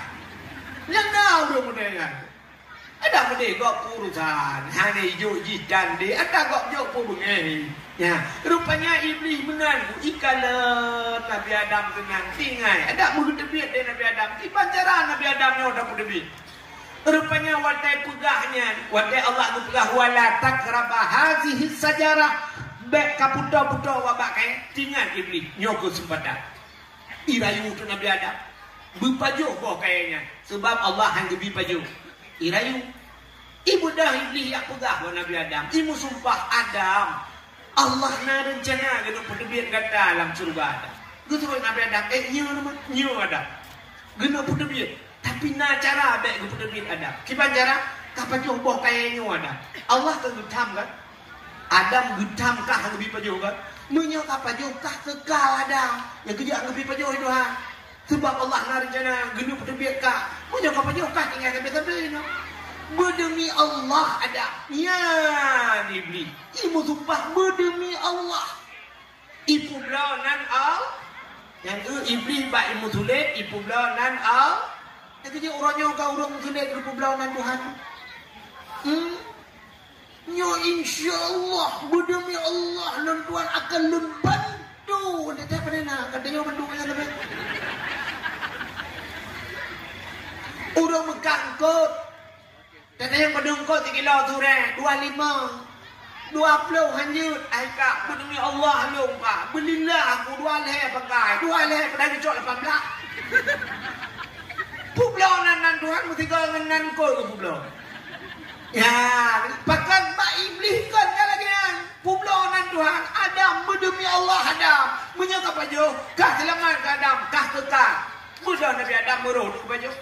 Nyang na ureueng model nyan. Ada meudeh gob urusan. Hana ijok jih dan deh. Ada gob jok pun beungéh. Ya, rupanya Iblih meunan ku ikalon Nabi Adam keunan. Tinggai. Ada meugeuteubiet deh Nabi Adam. Kiban cara Nabi Adam nyoe dapeuteubiet. Rupanya watée peugah nyan, watée Allah geupeugah, "Wala taqraba hazihi syajarah," bék kaputôh-putôh wabak kayée, tingat Iblih, nyoe keuseumpatan. Irayu teuk Nabi Adam, beupajoh boh kayée nyan, seubab Allah han geubi pajoh. Irayu. Ibeudôh Iblih jak peugah bak Nabi Adam, imeusumpah, "Adam, Allah na reuncana geuneuk peuteubiet gata lam syeuruga Adam." Geusuroh Nabi Adam, "Eh, nyoe, nyoe Adam. Geuneuk peuteubiet." Tapi na cara bék geupeuteubiet Adam. Kiban cara? Kapajoh boh kayée nyoe Adam. Allah ka geutham kan? Adam geutham kah geubi pajoh kan? Meunyoe kapajoh kah keukal Adam, nyang keujak geubi pajoh Tuhan. Seubab Allah na reuncana geuneuk peuteubiet kah. Meunyoe kapajoh kah tinggai sabe-sabe nyoe. Beudemi Allah Adam. Nyan Iblih. Imeusumpah beudemi Allah. Ipeubloe nan Allah. Nyang eu Iblih bak imeusulet ipeubloe nan Allah. Nyang keujeuet uroe nyoe ka ureueng meusulet geupeubloe nan Tuhan. Hmm? Nyoe insya Allah, beudemi Allah lôn Tuhan akan lôn bantu. Teutab pada na, kata nyoe bantu kaya lebih. Ureueng meukat eungkot. Teuka nyang padum kot sikilo surée, dua lima, dua ploh hanjeuet, ai kak, beudemi Allah lôn kak, beulillah aku dua lhée pakai, dua lhée padahai geucok lapan blah. Peubloe nan, nan Tuhan meusigoe ngon nan kot geupeubloe. Ya, pakon bak Iblih kon ka lagée nyan. Peubloe nan Tuhan, Adam, beudemi Allah Adam, meunyoe kapajoh, kah seulamat keu Adam, kah keukal. Beudôh Nabi Adam meurôh deuh pajoh.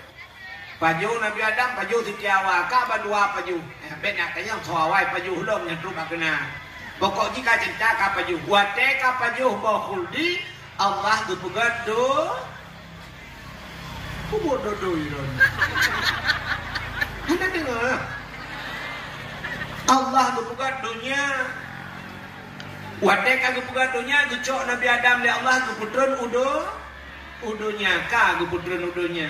Pajoh Nabi Adam, pajoh Siti Hawa, ka bandua pajoh. Eh, bék na tanyong soe awai pajoh lom nyang trok bak keunan. Pokok jih ka cinta ka pajoh. Watée ka pajoh boh khuldi, Allah geupeugét do-, kubu dodo ilon. Hana deungoe. Allah geupeugét donya. Watée ka geupeugét donya, geucok Nabi Adam lé Allah geupeutreun u do-, u donya, ka geupeutreun u donya.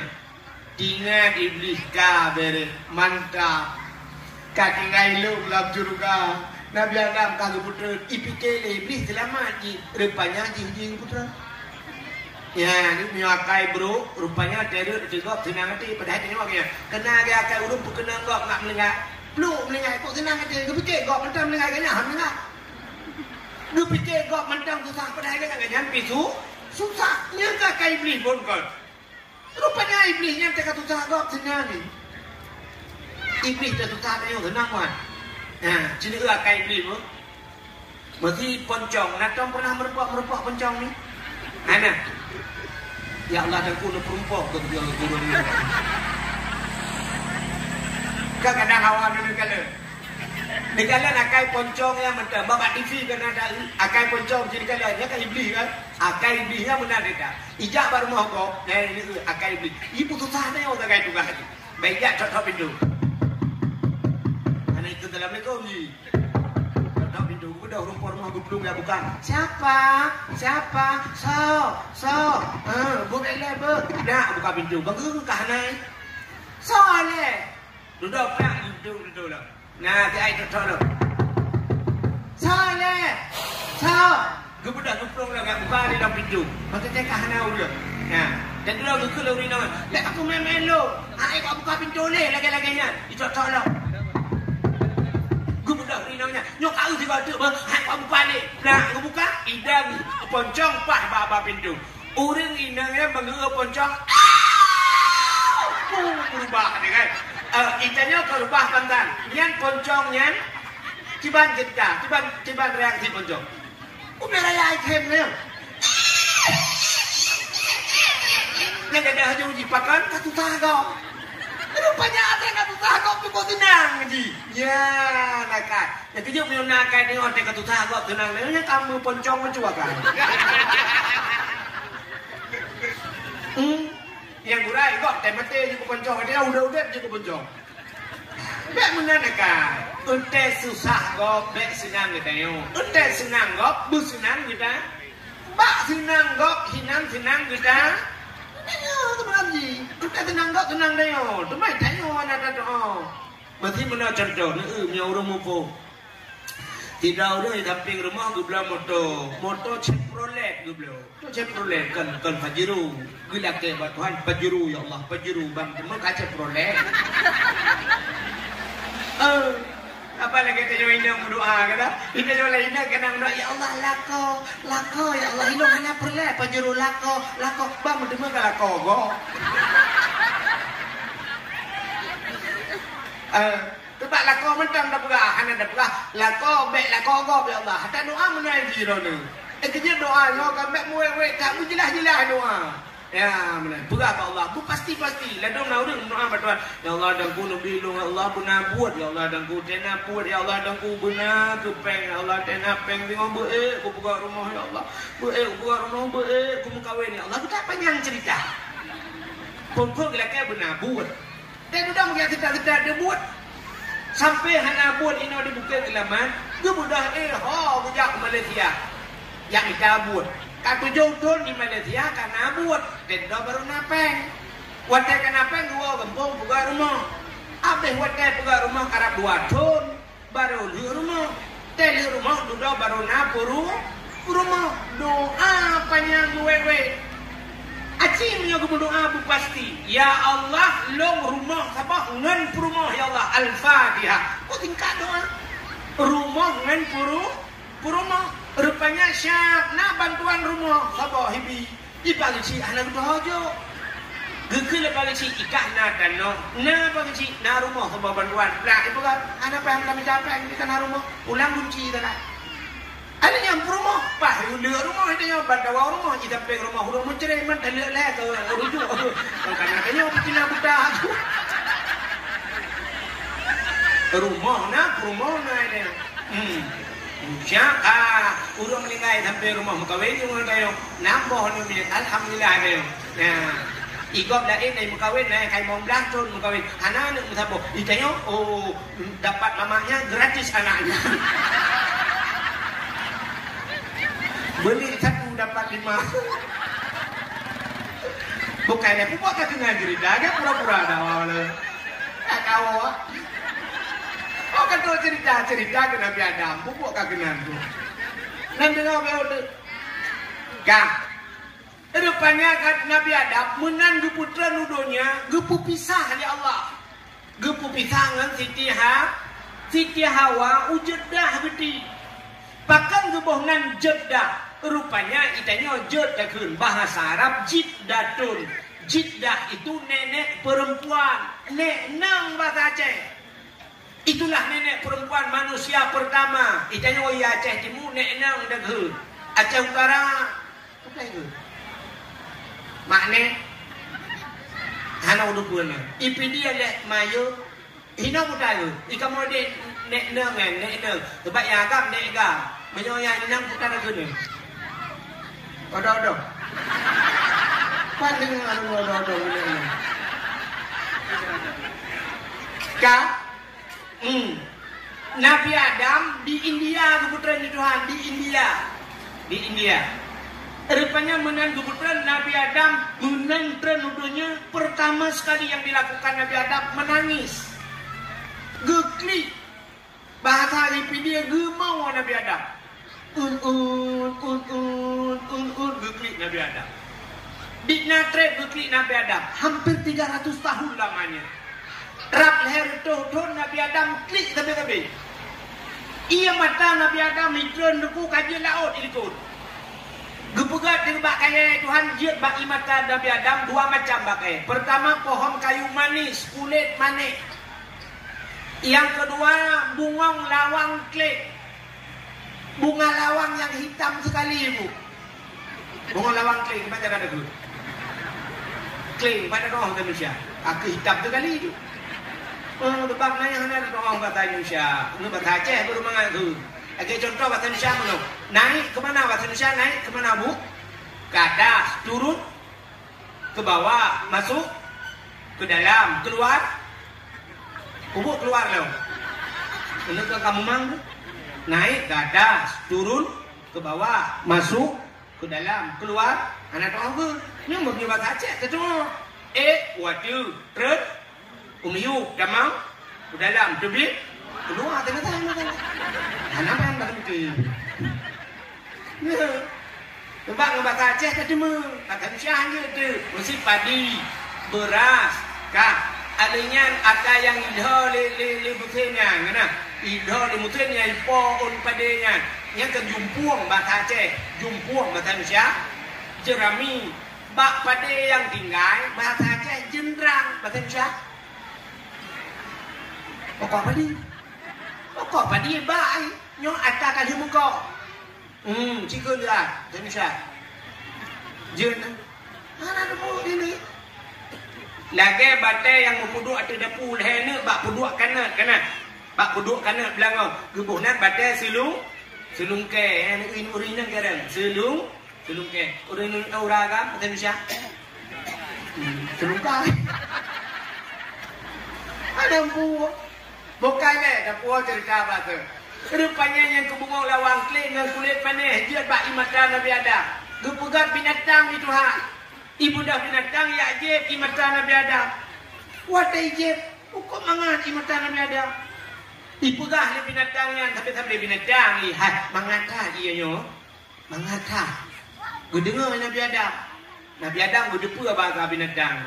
Ingat Iblih ka beret, mantap. Ka tinggai lom lam syeuruga. Nabi Adam ka geupeutreun, ipike lé Iblih seulamat jih. Rupanya jih, jih geupeutreun. Ya, ni meunyoe akai brok, rupanya terus teugok seunang até. Padahai teunyok ya. Kena lagée akai ureueng peukeunong gok ngat meulinggai. Pluk meulinggai, kok seunang até. Geupike gok mantong meulinggai, keu nyan meulinggai. Geupike gok mantong susah, padahai keu nyan pisu susah. Nyan ka akai Iblih phon kon. Rupanya Iblih nyan teuka susah gob seunang ni. Iblih teuka susah tanyoe seunang wan. Nah, sini eu akai Iblih pun. Meusi poncong, na tom pernah meureumpok-meureumpok poncong ni? Hana. Ya Allah, dan kuno peureumpok ke gurun ni. Kadang-kadang hawa dulu kala. Dikalon akai poncong nyang mantong, bak T V kan ada akai poncong jadi kalon, nyan kan Iblih kan? Akai Iblih nyang meunan teuka. Ijak bak rumoh gob, nyan ini akai Iblih. Ibu susah na nyang sagai tugaih lagi. Baik jak thok-thok pintu. Hana ikut assalamualaikum ji. Pintoe, geubeudôh rumpok rumoh geuplueng jak buka. "Siapa? Siapa? Soe? Soe?" "Eh, beuet lé, beuet." Nak buka pintoe, bang geungkah nai. "Soe lé?" Dudoe prak geudong dudoe lom. Nah, ti ai tok-tok lom. "Soe lé? Soe?" Geubeudôh geuplueng lom jak buka di dalam pintoe. Maka teuka hana ureueng. Nah, dan dudoe geukheun lé ureueng inong, "Lé aku mé-mé lôn. Hai, bak buka pintoe lé lagèe-lagèe nyan." Itok-tok lom. Geubeudôh ureueng inong nyan. Nyoe ka eu sigoe teuk beuh, hai, bak buka lé. Nah, geubuka, idang poncong paih bak, bak pintoe. Ureueng inong nyan meungeue poncong, "Au!" Puh, beurubah dia kan. Eh, itanyoe ka reubah bantan. Nyan poncong nyan kiban ceurita, kiban, kiban reaksi poncong. Ubé raya item nyan. Nyan gadoh laju jipakan ka susah gob. Rupanya ada ka susah gob cukup seunang ji. Ya, nakal. Nyang keujeuet meunyoe na akai deungoe teuka tutoe gob teunang, nyan ka meuponcong meucue akai. Hmm. Nyang gurèe gob teuh maté jeuet keu poncong, teuh udép-udép jeuet keu poncong. Bèk meunan akai. Eunteuk susah gob bèk seunang geutanyoe. Eunteuk seunang gob beuseunang geuta. Bak seunang gob hinan seunang geuta. Tanyoe teuma ji. Eunteuk seunang gob seunang tanyoe. Teuma tanyoe hana tadoa. Meusi meunoe cuntoh, neu-eu meunyoe ureueng muphom. Sidroe ureueng di sampéng rumoh geubloe moto. Moto Chevrolet geubloe. Moto Chevrolet kon, kon Pajero. Geulakèe bak Tuhan, "Pajero, ya Allah, Pajero, bang teuma ka Chevrolet." Eh, apa lagèe tanyoe inong meudoa, kan? Inong laén inong keunan meudoa, "Ya Allah, lakoe, lakoe, ya Allah, inong hana peureulèe Pajero, lakoe, lakoe, bang teuma ka lakoe gob." Eh, Teuma lakoe mantong tapeugah, hana tapeugah, "Lakoe, bèk lakoe gob, ya Allah." Hana doa meunan jih droeneuh. Eh, keujeuet doa nyoe ka bèk meuwèt-wèt that, meujeulaih-jeulaih doa. Ya, meunan. Peugah bak Allah, beupasti-pasti. Ladôm na ureueng meudoa bak Tuhan, "Ya Allah, dan ku neubi lôn, ya Allah, beuna buet, ya Allah, dan ku tena buet, ya Allah, dan ku beuna keu péng, ya Allah, tena péng singoh beu-ék kupeugöt rumoh, ya Allah. Beu-ék kupeugöt rumoh, beu-ék kumeukawen, ya Allah." Geutak panyang ceurita. Phôn-phôn geulakèe beuna buet. Teuh dudoe meugeujak seutat-seutat, teuh buet. Sampoe hana buet inoe di Bukét Keulaman, geubeudôh éh ho geujak u Malaysia. Jak mita buet. Ka tujoh thôn di Malaysia ka na buet, teuh dudoe barô na péng. Watèe ka na péng geuwoe gampông peugah rumoh. Abéh watèe peugah rumoh karab dua thôn. Barô lheueh rumoh. Teuh lheueh rumoh dudoe barô na peuru-, peurumoh. Doa panyang meuwèt-wèt. Aci meunyoe geumeudoa beupasti, "Ya Allah, lôn rumoh saboh ngon peurumoh, ya Allah." Al-Fatihah. Kok singkat doa? Rumoh ngon peuru-, peurumoh. Rupanya siap na bantuan rumoh saboh hibi. Di Pareusik hana geutuho jok. Geukheun lé Pareusik, "Ikah na tanoh, na Pareusik, na rumoh saboh bantuan." Plak ipeugah, "Hana payah mita péng, di kana rumoh. Ulang gunci teuka." Ada nyang peurumoh, paih uleuek rumoh, ada nyang ban dawa rumoh, di sampéng rumoh ureueng meucré, man taleuek lé keu rujuk. Kon kana tanyoe peucina buta. Rumoh na, peurumoh na, ada. Hmm. Siap, ah, ureueng meuninggai sampéng rumoh meukawen ngon tanyoe. Nam boh nyoe miet, alhamdulillah tanyoe. Nah, i gob laén nyang meukawen, nah, kai limong blaih thôn meukawen. Hana aneuk meusaboh. Di tanyoe, oh, dapat mamaknya gratis anaknya. Beli satu dapat lima. Bukannya pupuk ka keunan cerita, kan pura-pura dawa le. Tak tahu. Oh, kan tu cerita-cerita ke Nabi Adam, pupuk ka keunan tu. Nan dengar baru tu. Kah. Rupanya kat Nabi Adam meunan geupeutreun u donya, geupeupisah lé Allah. Geupeupisah ngon Siti Ha-, Siti Hawa u Jeddah geuti. Pakon geuboh nan Jeddah? Rupanya itanyoe Jed takheun bahasa Arab Jiddatun. Jiddah itu nenek perempuan, nek nang bahasa Aceh. Itulah nenek perempuan manusia pertama. Itanyoe i Aceh Timu nek nang takheun. Aceh Utara, bukan itu. Mak nek. Hana udah pun. I Pidie lé mayo. Hino buta tu. I kamoe deh nek nang kan, nek nang. Sebab nyang agam nek gam. Meunyoe nyang nang buta takheun. Odo-odo. Pan deungoe odo-odo nek nang. Ka? Hmm. Nabi Adam di India geupeutreun di Tuhan, di India. Di India. Rupanya meunan geupeutreun Nabi Adam, meunan treun u donya, pertama sekali yang dilakukan Nabi Adam menangis. Geuklik. Bahasa Pidie geumoe Nabi Adam. Un, un, un, un, un, un, geuklik Nabi Adam. Di na treb geuklik Nabi Adam, hampir tiga ratus tahun lamanya. Rab lhèe reutôh thon Nabi Adam klik sabe-sabe. Ie mata Nabi Adam itreun ruku ka jeuet laôt ilikot. Geupeugah deuh bak kayèe Tuhan jeuet bak ie mata Nabi Adam dua macam bak kayèe. Pertama, pohon kayu manis, kulét manéh. Yang kedua, bungong lawang klik. Bunga lawang yang hitam sekali, Bu. Bungong lawang klik, macam mana tu? Klik, macam mana kau kata Indonesia? Aku hitam sekali tu. Oh, sebab nanya hana ada orang bahasa Indonesia. Ini bahasa Aceh baru mangat tu. Oke, contoh bahasa Indonesia mana? Naik ke mana bahasa Indonesia? Naik ke mana, Bu? Ke atas, turun ke bawah, masuk ke dalam, keluar. Ubuk keluar lo. Ini ke kamu mang? Naik ke atas, turun ke bawah, masuk ke dalam, keluar. Anak tu apa? Ini mungkin bahasa Aceh tu. Eh, waduh, terus. Umiyup, damang, u dalam, teubiet, keuluwa teuka-teuka. Hana ban bak teuka. Nyoe. Ubak ngon basa Aceh ka teuma, ka teusyah jeuet teuh. Meusi padi, beuras, ka. Alèh nyan ata nyang idho lé, lé, lé meusén nyan, na. Idho lé meusén nyan ipo ôn padé nyan. Nyan keu jumpueng basa Aceh, jumpueng basa Indonesia, jerami. Bak padé nyang tinggai, basa Aceh jeundrang, basa Indonesia. Pokok padi. Pokok padi bak ai. Nyoe ata ka lheueh meuko. Hmm, cikheun ya, Indonesia. Jeun. Hana teupeu ini. Lagèe batèe nyang meupeuduek ateueh dapu lhèe neuk bak peuduek kanot, kana. Bak peuduek kanot beulangong. Geuboh nan batèe seulung, seulungkèe. Eh, ureueng nyan kadang. Seulung, Seulungkèe. Ureueng inong tahu ureueng agam, bahasa Indonesia? Hmm, seulungkèe. Ada empu. Bukan, eh, dah puas cerita apa tu. Rupanya nyang keu bungong lawang klik ngon kulét manéh jeuet bak ie mata Nabi Adam. Geupeugah binatang di Tuhan. Ipeugah binatang jak jieb ie mata Nabi Adam. Watèe jieb, ukôt mangat ie mata Nabi Adam. Ipeugah lé binatang nyan, tapi-tapi binatang, hai, mangat that ie nyoe. Mangat that. Geudeungoe Nabi Adam. Nabi Adam geuteupeue bahasa binatang.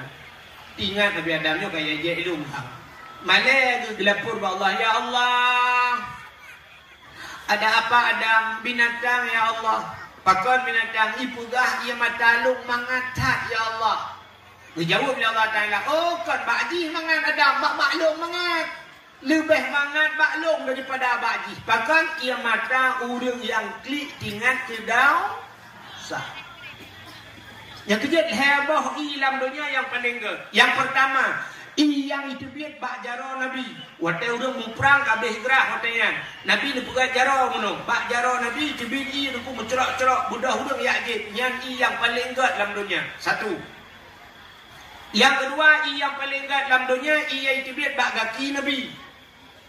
Ingat Nabi Adam nyoe ka jijak ilong ha. Malèe geuh geulapor bak Allah, "Ya Allah, ada apa Adam? Binatang, ya Allah." "Pakon binatang?" "Ipeugah ie mata lôn mangat that, ya Allah." Geujaweueb lé Allah Taala, "Oh, kon bak jih mangat Adam, bak, bak lôn mangat." Leubeh mangat bak lôn daripada bak jih. Pakon? Ie mata ureueng nyang klik teuingat keu desya. Nyang keujeuet lhèe boh ie lam donya nyang paleng gèt. Nyang peurtama, ie nyang iteubiet bak jaroe Nabi. Watèe ureueng muprang ka abéh grah watèe nyan. Nabi neupeugèt jaroe meunoe. Bak jaroe Nabi iteubiet ie teungku meucrok-crok, beudôh ureueng jak jieb. Nyan ie nyang paleng gèt lam donya. Satu. Nyang keudua, ie nyang paleng gèt lam donya, ie nyang iteubiet bak gaki Nabi.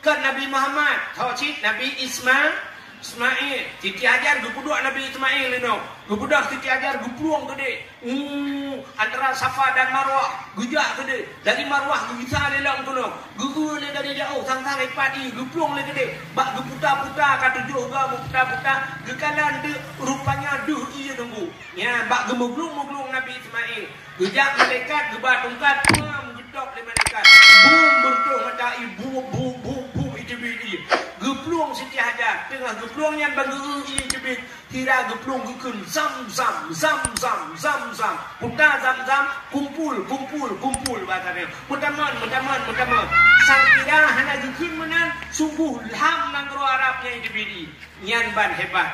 Kon Nabi Muhammad, tho cit Nabi Isma-, Ismail. Siti Hajar geupeuduek Nabi Ismail inoe. Geubeudôh Siti Hajar geuplueng keudéh. Uh, antara Safa dan Marwah, geujak keudéh. Dari Marwah geugisa lé lom keunoe. Geu-eu lé dari jiôh, sang-sang ipat ie, geuplueng lé keudéh. Bak geuputa-puta ka tujoh goe meuputa-puta, geukalon deuh, rupanya deuh ie teungku. Nyan bak geumeuglung-meuglung Nabi Ismail. Geujak malaikat geuba tungkat, pam, geutôb lé malaikat. Bum, beureutoh mata ie, bum, bum, bum, bum, iteubiet ie. Geuplueng Siti Hajar, teungoh geuplueng nyan ban geu-eu ie iteubiet, sira geuplueng geukheun, "Zam, zam, zam, zam, zam, zam." Puta zam-zam, kumpul, kumpul, kumpul, bahasa nyan. Meutamon, meutamon, meutamon. Sang sira hana geukheun meunan, sunggoh lam nanggroe Arab nyan iteubiet ie. Nyan ban hebat.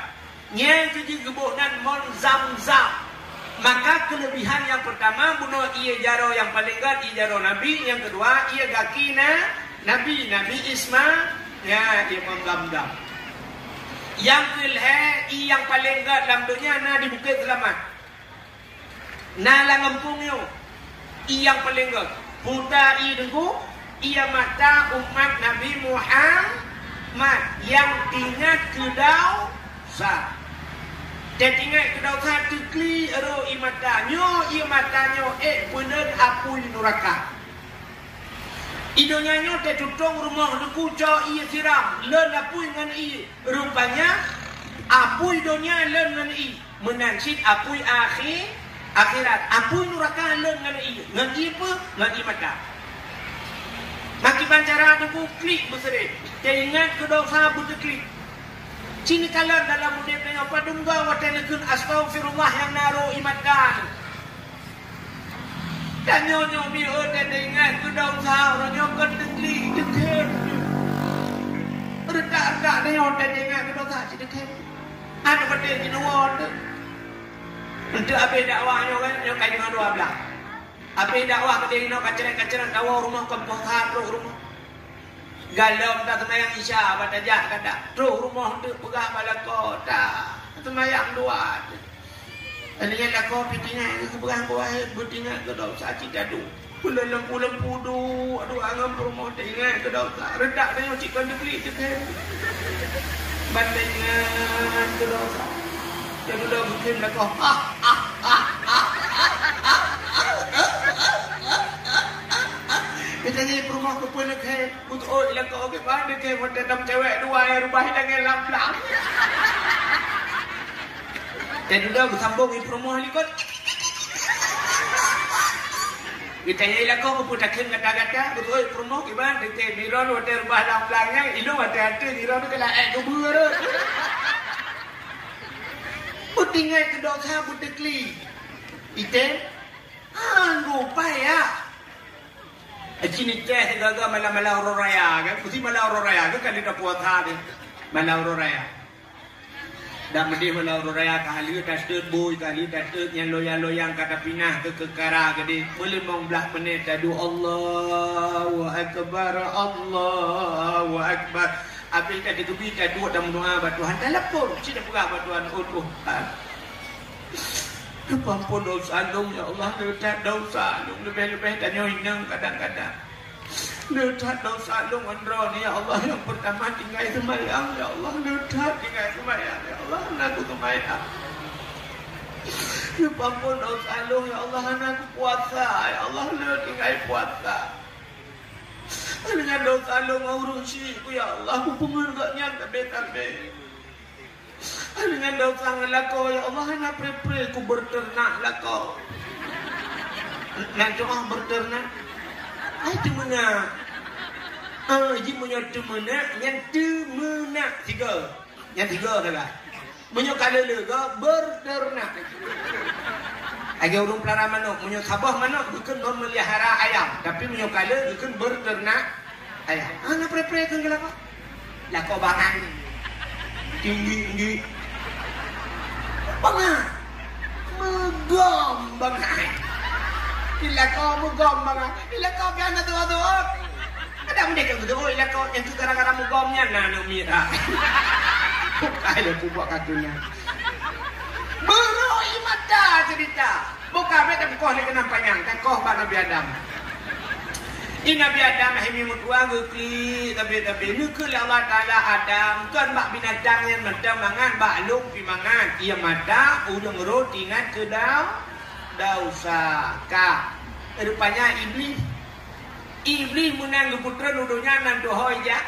Nyan keuh jeuet geuboh nan mon Zam-Zam. Maka keuleubihan nyang peurtama bunoe ie jaroe nyang paleng gèt, ie jaroe Nabi, nyang keudua ie gaki na-, Nabi, Nabi Isma-, ya, ie mon Zam-Zam. Nyang keulhèe ie nyang paleng gèt lam donya na di Bukét Seulamat. Na lam gampông nyoe, ie nyang paleng gèt. Puta ie teungku, ie mata umat Nabi Muham-, Mat, nyang teuingat keu dausa. Teuingat keu dausa teukli ro ié mata. Nyoe ié mata nyoe ék peuleuen apui nuraka. I donya nyoe teututong rumoh Teungku, cok ié siram, leuen apui ngon ié. Rupanya apui donya leuen ngon ié. Meunan cit apui akhi-, akhirat. Apui nuraka leuen ngon ié. Ngon ié peue? Ngon ié mata. Makiban cara Teungku klik beuseurit. Teuingat keu dosa beuteuklik. Ci neukalon dalam udeb tanyoe padum goe watée neukheun astaghfirullah nyang na ro ié mata. Tanyoe nyoe mieu teuingat keu dosa, uroe nyoe kon teuklik, teukhem. Reutak-reutak tanyoe teuingat keu dosa, ci teukhem. Aneuk patéh jinuwoe teuh. Enteuk abéh dakwah nyoe kan, nyoe ka jinoe dua blah. Abéh dakwah keudeh nyoe kacreng-kacreng tawoe rumoh kon poh that troh rumoh. Galom taseumayang Isya bak tajak gata. Troh rumoh teuk peugah bak lakoe ta. Seumayang dua teuk. Nyan lakoe pih teuingat keu peugah keu wahé, beutingat keu dosa cit taduek. Peuleulempu-lempu duek, duek ngon peurumoh teuingat keu dosa. Reutak tanyoe cit kon teuklik teukhem. Ban teuingat keu dosa. Jadi udah mungkin lakoe. Geutanyoe peurumoh keupeue neukhem. Beutôi lakoe geuh ban neukhem, watée tam cewek dua nyang rubah idang lam blang. Dan udah beusambong i peurumoh likot. Geutanyoe lakoe keupeue takheun gata-gata, beutôi peurumoh kiban neukhem. Nirôn watée rubah lam blang nyan, ilôn watée até nirôn keu laén keubeue rot. Beutingai keu dosa beuteukli. Item, anggo payah. Cini teh gaga malam-malam uroe raya kan? Mesti malam uroe raya kan kali tapuasa deh. Malam uroe raya. Dak meudeh malam uroe raya ka haleuet taseuet bui, ka haleuet taseuet nyang loyang-loyang ka tapinah keu keukara gede. Meulimong blah menit tadu Allahu Akbar, Allahu Akbar. Habis ka digeubi taduek dan meudoa bak Tuhan. Telepon, cit peugah bak Tuhan, "Oh Tuhan, Geupampon dosa lôn, ya Allah, le that dosa lôn, leubeh-leubeh tanyoe inong kadang-kadang. Le that dosa lôn ngon droeneuh, ya Allah, nyang peurtama tinggai seumayang, ya Allah, le that tinggai seumayang, ya Allah, hana kuseumayang. Geupampon dosa lôn, ya Allah, hana kupuasa, ya Allah, le tinggai puasa. Deungon dosa lôn ngon ureueng syik, ya Allah, kupeungeut gobnyan sabe-sabe." Deungon dosa ngon lakoe, ya Allah, hana pre-pre ku beureuternak lakoe. Nan cuma beureuternak. Ai teumeunak. Ah, ji meunyoe teumeunak, nyan teumeunak tiga. Nyan tiga sagai. Meunyoe ka leuleue, beureuternak. Lagée ureueng peulara manok, meunyoe saboh manok, bukon meumeuliahara ayam, tapi meunyoe ka leuleue, bukon beureuternak. Ayah, hana pre-pre keu lakoe. Lakoe bangai. Tinggi-tinggi. Bangai. Meugom bangai. Di lakoe meugom bangai. Di lakoe pian na tuha-tuha. Kadang deh keu tuha lakoe nyang tu gara-gara meugom nyan na aneuk miet. Bukai lé pubak kateunan. Beuroi mata cerita. Buka bèk takoh lé keunan panyang, takoh bak Nabi Adam. Di Nabi Adam hai mi meutuah geuklik, tapi, tapi neukheun lé Allah Taala Adam, kon bak binatang nyang mantong mangat, bak lôn pih mangat. Ié mata, ureueng rot ingat keu dau-, dausa. Ka. Rupanya Iblih. Iblih meunan geupeutreun u donya nan tuha ijak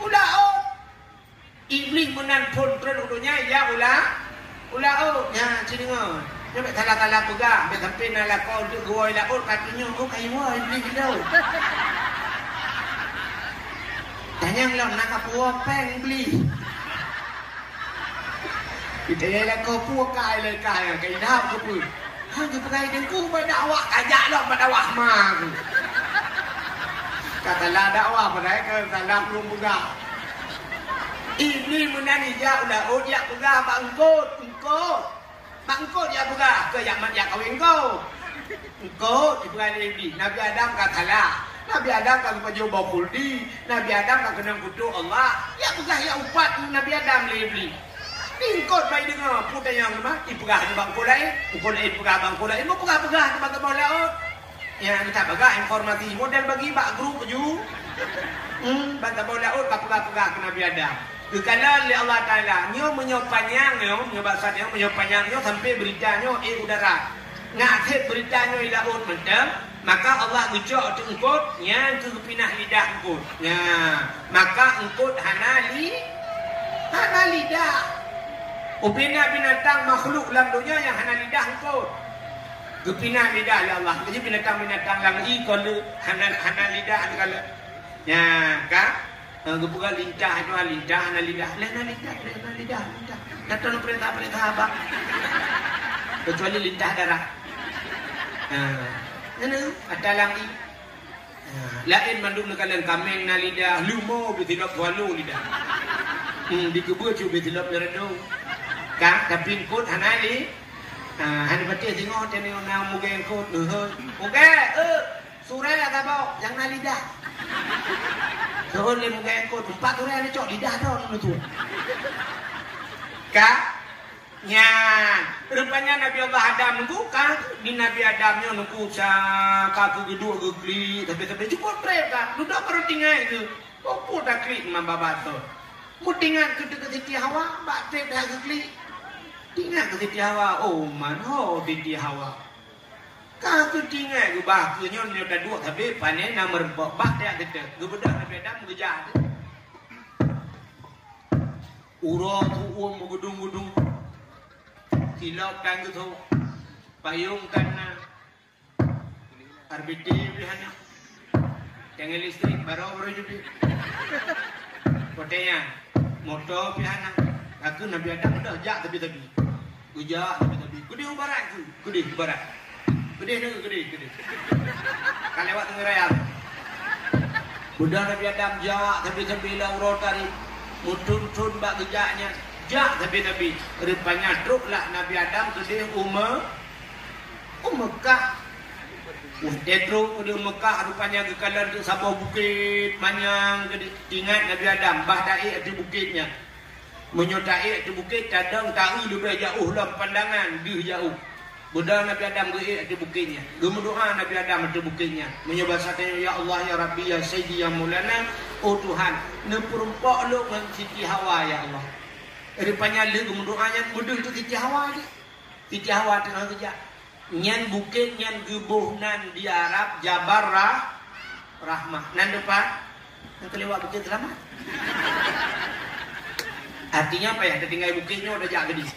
u laôt. Iblih meunan phon treun u donya, ya ula-, ulaôt. Nyan, ci deungoe. Nyoe bèk salah-salah peugah, bèk sampoe na lakoe duek geuwoe laôt, ka tunyok, oh, ka iwoe Iblih lom. Tanyong lom, na ka puwoe péng Iblih. Kita ya lakoe puwoe kai lé kai, ka idap keupeue. Han geupeugah teungku bak dakwah, kajak lom bak dakwah ma geuh. Ka salah dakwah, padahai ka salah lôn peugah. Iblih meunan ijak u laôt, jak peugah bak eungkôt, eungkôt. Bak eungkôt jak peugah, keu jak mat jak kawén ko. Eungkôt, jipeugah lé Iblih, Nabi Adam ka salah. Nabi Adam ka geupajoh boh khuldi. Nabi Adam ka keunong kutok Allah. Jak peugah jak upat Nabi Adam lé Iblih. Di eungkôt bai deungoe, peue tanyong teuma, ipeugah bak eungkôt laén, eungkôt laén peugah bak eungkôt laén, meupeugah-peugah teuma keu boh laôt. Nyang that bagah informasi model bagi bak grup ju. Hmm, ban saboh laôt ka peugah-peugah keu Nabi Adam. Geukalon lé Allah Taala, nyoe meunyoe panyang nyoe, nyoe basa nyoe, meunyoe panyang nyoe sampai beurita nyoe éh u darat. Ngat seb beurita nyoe i laôt mantong, maka Allah geucok teuk eungkôt, nyan keuh geupinah lidah eungkôt. Nya, maka eungkôt hana li-, hana lidah. Ubena binatang makhluk lam donya nyang hana lidah eungkôt. Geupinah lidah lé Allah. Jadi binatang-binatang lam ié kon le hana, hana lidah, hana kala. Nya, ka? Ha, geupeugah lintah itu, ha, lintah hana lidah. Lé hana lidah, lé hana lidah, lintah. Datang perintah-perintah abang. Kecuali lintah darat. Ha. Nana, ata lam ié. Ha. Laén mandum neukalon kameng na lidah, leumo beutilop swallow lidah. Hmm, dikeubeuet cuk beutilop nyeredo. Ka, tapi eungkôt hana li. Ha, hana patéh singoh teuh na mugée eungkôt, neuhôi. Mugée, eh, surée saboh nyang na lidah. Seuôn lé mugée eungkôt, teumpat surée neucok lidah droe neutuek. Ka? Nyan, rupanya Nabi Allah Adam nunggu ka, di Nabi Adam nyoe nunggu sa ka keu geuduek geuklik, tapi-tapi cukôp treb ka. Dudoe baru tinggai geuh. Peue taklik ngon babah toh. Meutingat keu Siti Hawa, bak treb dah geuklik. Tingat keu Siti Hawa, oh man ho Siti Hawa. Ka geutinggai geubah keu nyoe, nyoe taduek sabe pane na meureumpok bah teuk teuteuk. Geubeudôh Nabi Adam geujak teuh. Uroe tu'uem meugudong-gudong. Silop tan geuthok. Payong tan na. R B T pih hana. Tangai listrik baroe-baroe judi. Watée nyan, moto pih hana. Ka keuh Nabi Adam dah jak sabe-sabe. Geujak sabe-sabe. Keudeh u barat keuh. Keudeh u barat. Keudeh nyoe, keudeh, keudeh. Ka lewat Sungai Raya. Beudôh Nabi Adam jak sabe-sabe lam uroe tarék. Meuthon-thon bak geujak nyan. Jak sabe-sabe. Rupanya trok lah Nabi Adam keudeh u Me-, u Meukah. Watée trok keudeh u Meukah, rupanya geukalon teuk saboh bukét manyang keudeh. Ingat Nabi Adam, bah taék ateueh bukét nyan. Meunyoe taék ateueh bukét, tadong taeu leubeh jaoh lom pandangan deuh jaoh. Beudôh Nabi Adam geuék ateueh bukét nyan. Geumeudoá Nabi Adam ateueh bukét nyan. Meunyoe basa tanyoe, "Ya Allah, ya Rabbi, ya Sayyidi, ya Maulana, oh Tuhan, neupeureumpok lôn ngon Siti Hawa, ya Allah." Rupanya lheueh geumeudoá nyan, beudôh teuk Siti Hawa jih. Siti Hawa teungoh geujak. Nyan bukét nyan geuboh nan di Arab Jabal Rah-, Rahmah. Nan dipat? Nan keuliwat Bukét Seulamat. Artinya payah tatinggai bukét nyoe tajak keudeh.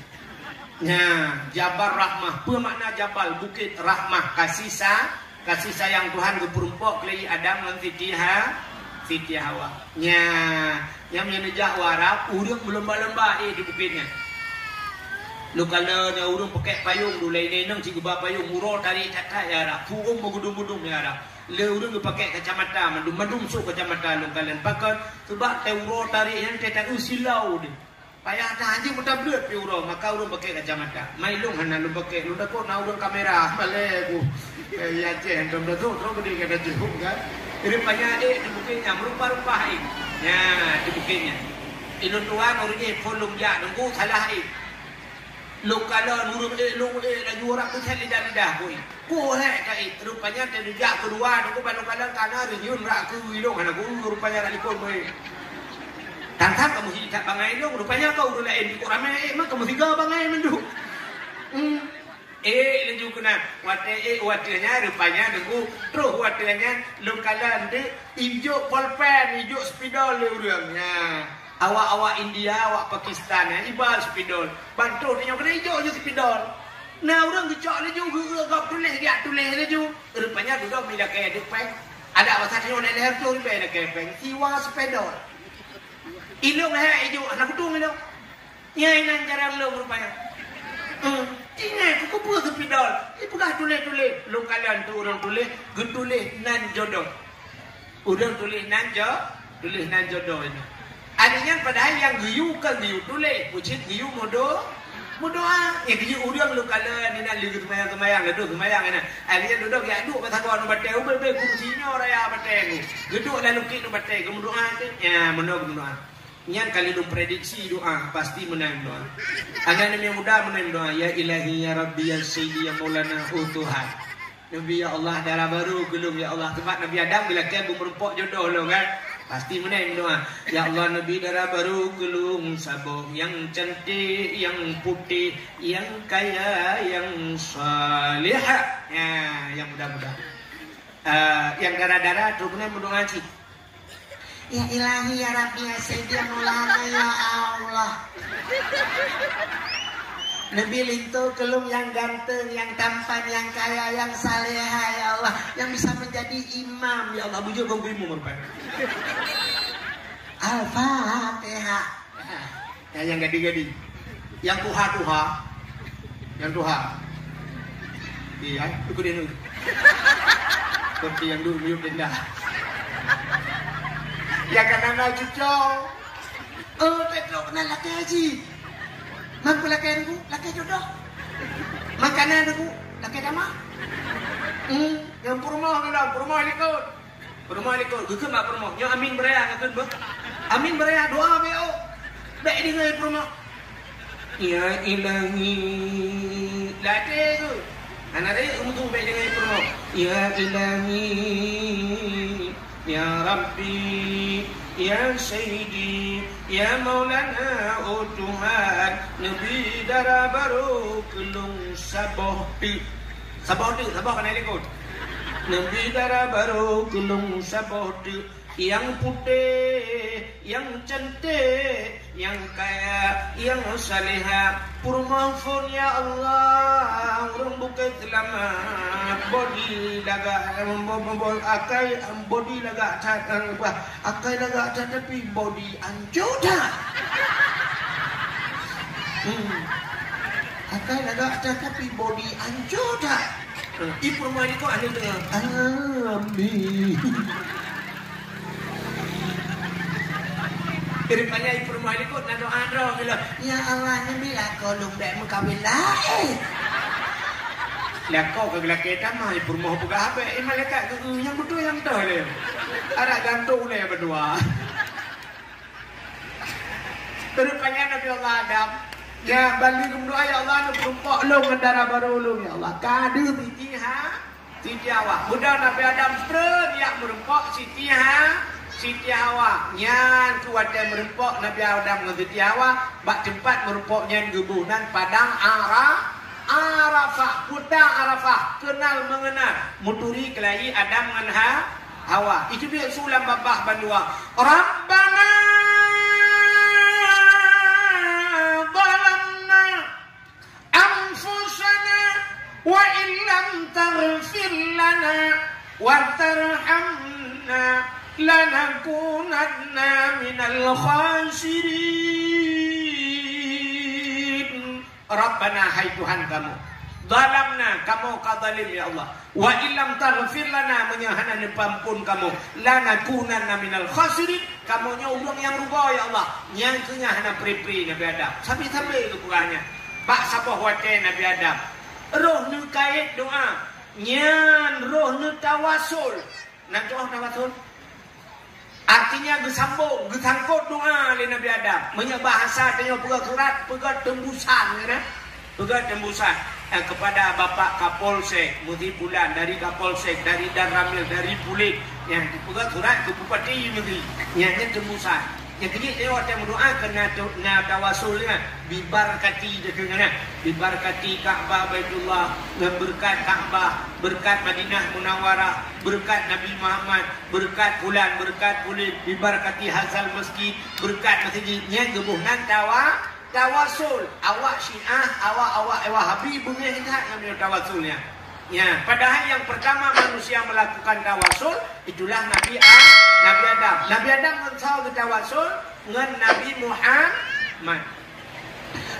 Nya, Jabal Rahmah. Peue makna Jabal? Bukét, Rahmah, kasih sa-, kasih sayang Tuhan geupeureumpok keu lé Adam ngon Siti Ha-, Siti Hawa. Nya, nyang meunyoe neujak u Arab, ureuëng meulomba-lomba ék di bukét nyan. Lôn kalon ureuëng pakèk payong, dulai inong cit geuba payong, uroe tarék that-that ya Arab, tu'uem meugudong-gudong ya Arab. Lé ureuëng geupakék kacamata, mandum-mandum sôk kacamata lôn kalon. Pakon? Sabab watèe uroe tarék nyan teuh taeu silau deh. Payah that hanjeuet meutableut pih uroe, maka ureuëng pakék kacamata. Ma ilôn hana lôn pakék, lôn takot na ureuëng kamera, malèe ku. Eh, ya Aceh, hantom datuk, terus geude gata jeuet kan. Jadi banyak ék di bukét nyan, meurupa-rupa ék. Nya, di bukét nyan. Ilôn tuan ureuëng nyan phôn lôn jak, nunggu salah ék. Lôn kalon ureuëng ék, lôn ék, laju rab peuset lidah-lidah ku ék. Ku hék ka ék, rupanya teuh jak keudua, nunggu ban lôn kalon kana reunyeun rak keu ilôn hana ku, rupanya rak likot meuék. Tang-tang kamoe hi that bangai lôn, rupanya ka ureuëng laén jikuk ramé ék, meunan kamoe siga bangai mandum. Hmm. Ék laju keunan. Watèe ék, watèe nyan rupanya nunggu. Troh watèe nyan lôn kalon deuh ijok polpen, ijok spidol lé ureuëng. Nya. Awak-awak India, awak Pakistan, ya, iba spidol. Ban troh tanyoe keuneuk ijok ju spidol. Na ureuëng geucok laju, geu-, geu-, gob tuléh, geujak tuléh laju. Rupanya dudoe mi lakèe deuh péng. Adak basa tanyoe lhèe reutôh ribèe lakèe péng. Siwa spidol. Ilôn hék ijok, hana kutung ilôn. Nyan inan jarang lôn rupanya. Hmm, ingat ku keupeue spidol. Ipeugah tuléh-tuléh. Lôn kalon tu ureuëng tuléh, geutuléh nan jodoh. Ureuëng tuléh nan jo-, tuléh nan jodoh nyoe. Ari nyan padahai nyang geuyue kon geuyue tuléh, meucit geuyue meudo-, meudoá. Nyang geuyue ureuëng lôn kalon inan lheueh geuseumayang-seumayang, laju seumayang inan. Ari nyan dudoe geujak duek bak sagoe ngon batèe, ubé-bé kursi nyoe raya batèe nyoe. Geuduek lam lukét ngon batèe, geumeudoá teuh. Nya, meunoe geumeudoá. Nyan ka lheueh lôn prediksi doa, pasti meunan doa. Aneuk-aneuk nyang muda meunan doa, "Ya Ilahi, ya Rabbi, ya Sayyidi, ya Maulana, oh Tuhan." Neubi, "Ya Allah, dara barô keu lôn, ya Allah." Sabab Nabi Adam geulakée beumeurumpok jodoh lom, kan? Pasti meunan meudoa, "Ya Allah, neubi dara barô keu lôn, saboh nyang cantik, nyang putéh, nyang kaya, nyang salihah." Ya, nyang mudah-mudah. Ah, nyang dara-dara trok keunan meudoa cit. "Ya Ilahi, ya Rabbi, ya Sayyidi, ya Maulana, ya Allah. Neubi linto keu lôn nyang ganteng, nyang tampan, nyang kaya, nyang salehah, ya Allah, nyang bisa menjadi imam, ya Allah." Bujur kong imum rupanya. Al-Fatihah. Nyang, nyang gading-gading. Nyang tuha-tuha. Nyang tuha. Iya, ikut dia dulu. Seperti yang dulu miyup denda. Ya kan, anak cucu. Oh, tetok kena lakée haji. Mampu lakée ribu, lakée jodoh. Makanan ribu, lakée dama. Hmm, nyang peurumoh dulu, peurumoh likot. Peurumoh likot, geukheun bak peurumoh. Nyoe amin beuraya geukheun beuh. Amin beuraya, doa beuh. Bék deungoe peurumoh. Ya Ilahi. Ladé tu. Hana deh, um tu bék deungoe peurumoh. Ya Ilahi. Ya Rabbi. Ya Sayyidi. Ya Maulana. Oh Tuhan. Neubi dara barô keu lôn saboh teuk. Saboh teuk, saboh keunan likot. Neubi dara barô keu lôn saboh teuk, nyang putéh, nyang cantik, nyang kaya, nyang salihah. Peurumoh phon, ya Allah, ureuëng Bukét Seulamat, bodi lagak, bo-, bo-, bo-, akai, bodi lagak that, bah, akai lagak that, tapi bodi anco that. Hmm. Akai lagak that, tapi bodi anco that. Ibu rumah likot anu tengah. Amin. Rupanya ibu rumah likot na doa droe geulah. Ya Allah, neubi lakoe lôn bék meukawen laén. Lakoe ka geulakée tamah, ibu rumah peugah abék. Eh, malaikat geu-, nyang beutôi nyang toh lé. Arak gantung lé berdua. Rupanya Nabi Allah Adam, ya, bali geumeudoa, "Ya Allah, neupeurumpok lôn ngon dara barô lôn, ya Allah." Ka deuh Siti Ha-, Siti Hawa. Muda Nabi Adam treun jak meurumpok Siti Ha-, Siti Hawa. Nyan keuh watée meurumpok Nabi Adam ngon Siti Hawa, bak teumpat meurumpok nyan geuboh nan Padang Ara-, Arafah. Kuta Arafah, kenal mengenal, meuturi keulayi Adam ngon Ha-, Hawa. Itu dia su lam babah bandua. Rabbana zalamna anfusana wa illam taghfir lana wa tarhamna lanakunanna minal khasirin. Rabbana, hai Tuhan kamoe, zalamna, kamoe ka zalim, ya Allah. Wa illam taghfir lana, meunyoe hana neupeuampon kamoe, lanakunanna minal khasirin, kamoe nyoe ureuëng nyang rugoe, ya Allah. Nyang keunyan hana pri-pri Nabi Adam. Sabe-sabe geupeugah nyan. Bak saboh watée Nabi Adam roh neukayét doa, nyan roh neutawasul. Na teu'oh tawasul? Artinya geusambong, geusangkot doa lé Nabi Adam. Meunyoe bahasa tanyoe peugah surat, peugah tembusan, ya kan? Peugah tembusan, eh, kepada Bapak Kapolsek, Mudi Bulan, dari Kapolsek, dari Danramil, dari Pulit. Ya, peugah surat ke Bupati Mudi. Ya, nyan tembusan. Nyang keujeuet nyoe watée meudoa keu na, na tawasul nyan, bibarakati teuh keu nyan. Bibarakati Ka'bah Baitullah, ngon beureukat Ka'bah, beureukat Madinah Munawwarah, beureukat Nabi Muhammad, beureukat pulan, beureukat pulan, bibarakati hazal masjid, beureukat masjid, nyan geuboh nan tawa-, tawasul. Awak Syiah, awak-awak Wahabi beungéh that ngon tawasul nyan. Ya, padahal yang pertama manusia melakukan tawasul itulah Nabi A-, Nabi Adam. Nabi Adam ngon soe geutawasul? Ngon Nabi Muhammad.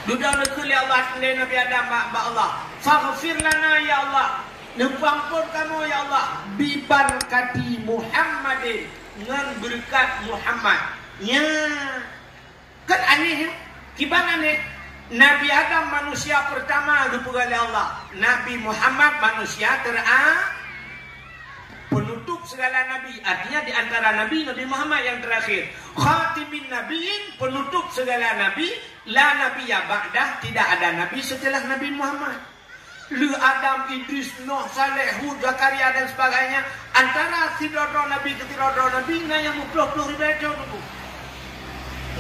Dudoe neukheun lé Allah, lé Nabi Adam bak, bak Allah, "Faghfir lana, ya Allah, neupeuampon kamoe, ya Allah, bibarakati Muhammadin, ngon beureukat Muhammad." Ya. Kan aneh, ya? Kiban aneh. Nabi Adam manusia pertama geupeugah lé Allah. Nabi Muhammad manusia tera-, penutup segala nabi. Artinya di antara nabi, Nabi Muhammad yang terakhir. Khatimin Nabiin, penutup segala nabi. La nabiyya ba'dah, tidak ada nabi setelah Nabi Muhammad. Lheueh Adam, Idris, Nuh, Saleh, Hud, Zakaria dan sebagainya, antara sidroe-droe nabi keu sidroe-droe nabi na nyang meuploh-ploh ribèe thon, Teungku.